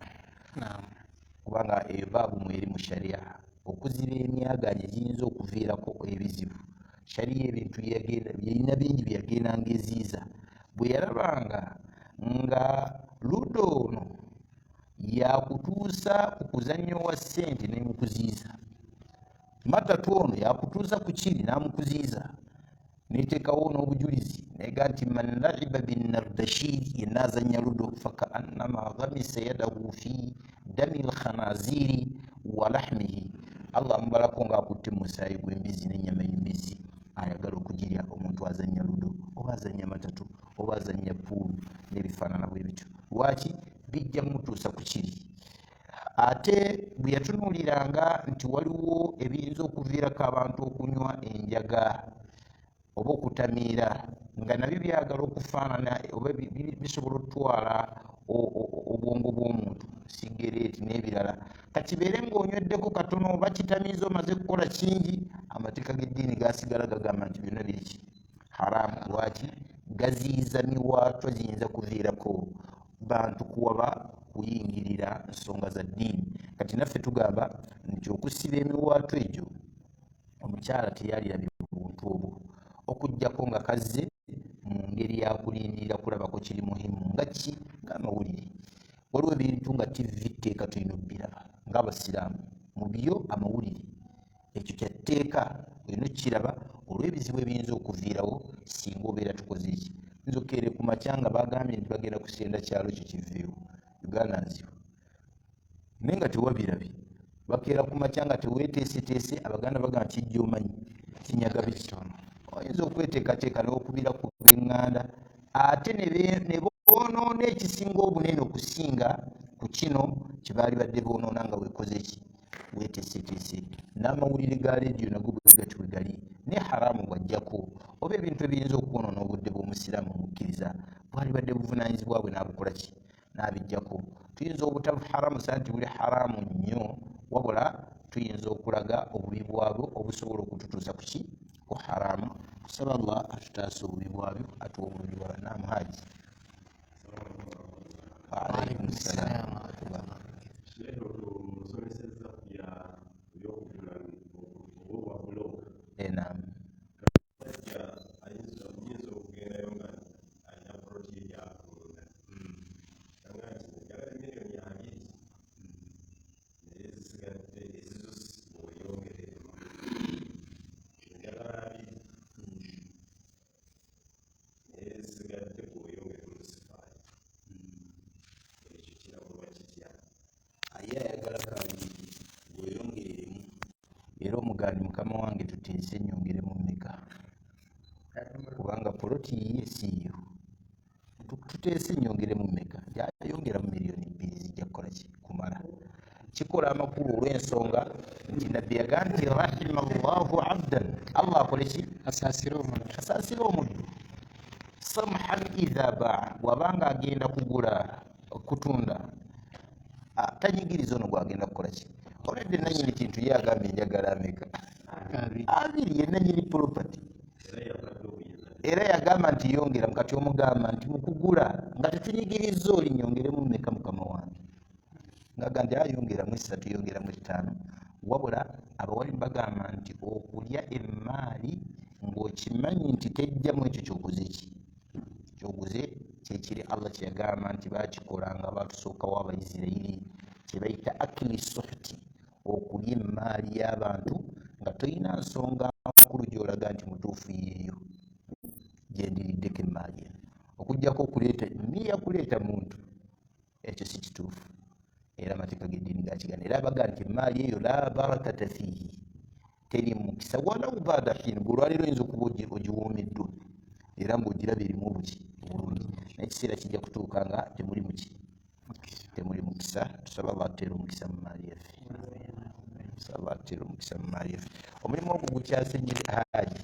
kubanga eyo baabu mweri mu sharia, okuziba emyagaanya egiyinza okuviirako ebizibu. Sharia ebintu yalina bingi bye yagendanga eziiza. Bwe yalabanga nga ludo ono yakutuusa ku kuzannyo wa ssente n'emukuziiza, matatu ono yakutuusa ku kiri n'amukuziiza, neteekawo n'obujulizi nega nti man laiba binnardashir, yenna azannya ludo, fakaannama ghamisa yadahu fi dami lkhanaziri wa lahmihi, Allah amubalako ng'akutte musaayi gw'embizi n'ennyama y'embizi ayagala okugirya. Omuntu azannya ludo oba azannya matatu oba azannya puulu n'ebifaanana bwe bityo, lwaki bijja mutuusa ku kiri? Ate bwe yatunuuliranga nti waliwo ebiyinza okuviirako abantu okunywa enjaga oba okutamiira, nga nabyo byagala okufaanana oba bisobola okutwala obwongo bw'omuntu, sigereeti n'ebirala, kakibeere ng'onyweddeko katono oba kitamiiza omaze kukola kingi, amateeka g'eddiini gasigala gagamba nti byonna biriki haramu. Lwaki? Gaziyiza miwaatwa giyinza kuviirako bantu kuwaba kuyingirira nsonga za ddiini. Kati naffe tugamba nti okusiba emiwaatwa egyo omukyala teyalirabye buntu obwo, okuggyako nga kazze mu ngeri yakulindirira kulabako kiri muhimu nga ki, ng'amawulire. Waliwo ebintu nga TV tteeka tulina obbiraba ng'abasiraamu, mu byo amawulire ekyo kya tteeka olina okukiraba olw'ebizibu ebiyinza okuviirawo singa obeera tukoze eki. Nza okukeere ku makya nga bagambye nti bagenda kusenda kyalo kyo kiveewo, Uganda nzibu, naye nga tewabirabye. Bakeera ku makya nga teweeteeseteese. Abaganda bagamba kijja omanyi kinyaga bitono, oyinza okweteekateeka n'okubira ku b'eŋŋanda ate ne boonoona ekisinga obunene okusinga ku kino kye baali badde boonoona nga weekoze ki, weeteeseteese. N'amawulire ga leediyo nago bwe gati bwe gali, ne haramu bw'ajjako oba ebintu ebiyinza okwonoona obudde bw'omusiraamu omukkiriza, bwali badde buvunaanyizibwa bwe n'abukola ki, n'abijjako. Tuyinza obutabuharamusa nti buli haramu nnyo, wabula tuyinza okulaga obubi bwabwo obusobola okututuusa ku ki, ku haramu. Tusaba Allah atutaase obubi bwabyo, atuwa obulungi bwa. Naamu haji. Wa alaikum salaam wa rahmatullah. Sheikh, otusomesezza ku bya ebyokugula oba obwa bulooka. Naam. Musajja ayinza okugendayo nga alina poloti ye gy'atunda, nga nti njagala 20 miliyoni, naye ezisigadde ezizo bw'oyongereremu, njagala 20, naye ezisigadde bw'oyongeremu sifaayo. Ekyo kirabulwa kitya? Aye ayagala kabiri bw'oyongereremu, era omugaani mukama wange tuteese nyongeremu mmeka, kubanga poloti yiye siiyo, tuteese nyongeremu mmeka, gyayongeramu 2 miliyoni zijja kukola ki, kumala. Kikola amakulu olw'ensonga nti Nabbi yagamba nti rahima llahu abdan, Allah akole ki? Asaasire omulala. Asaasire omuddu. Samhan idha baa, bw'abanga agenda kugula kutunda, tanyigiriza ono gwagenda kukola ki? Olwedde nanyini kintu ye agambye njagala ameka? Abiri. Abiri, ye nanyini property. Era yakadde obuyinza. Era yagamba nti yongera. Kati omugamba nti mukugula nga tetunyigiriza oli, nyongeremu mmeka mukama wange? Ngaga nti ayongeramu 3, yongeramu 5. Wabula abawali bagamba nti okulya emaali ng'okimanyi nti tejjamu ekyo kyoguze ki kyoguze kyekiri Allah kyeyagamba nti bakikolanga batusookawo Abaisirairi, kyebayita akili suhti, okulya emaali y'abantu nga tolina nsonga nkulu gy'olaga nti mutuufu yeeyo gyendiriddeko emaali eno, okuggyako okuleeta niya kuleeta muntu, ekyo si kituufu. Era amateeka g'eddiini gakigana, era baga nti emaali eyo la barakata fiihi, teri mukisa walau bada hin. Gwe olwaleero oyinza okuba ogiwoomeddwa era ng'ogiraba erimu obuki obulungi, naye ekiseera kijja kutuuka nga temuli muki, temuli mukisa. Tusaba Allah atuteere omukisa mu maali yaffe. Tusaba Allah atuteere omukisa mu maali yaffe. Omulimu ogwo gukyase nnyo Haji.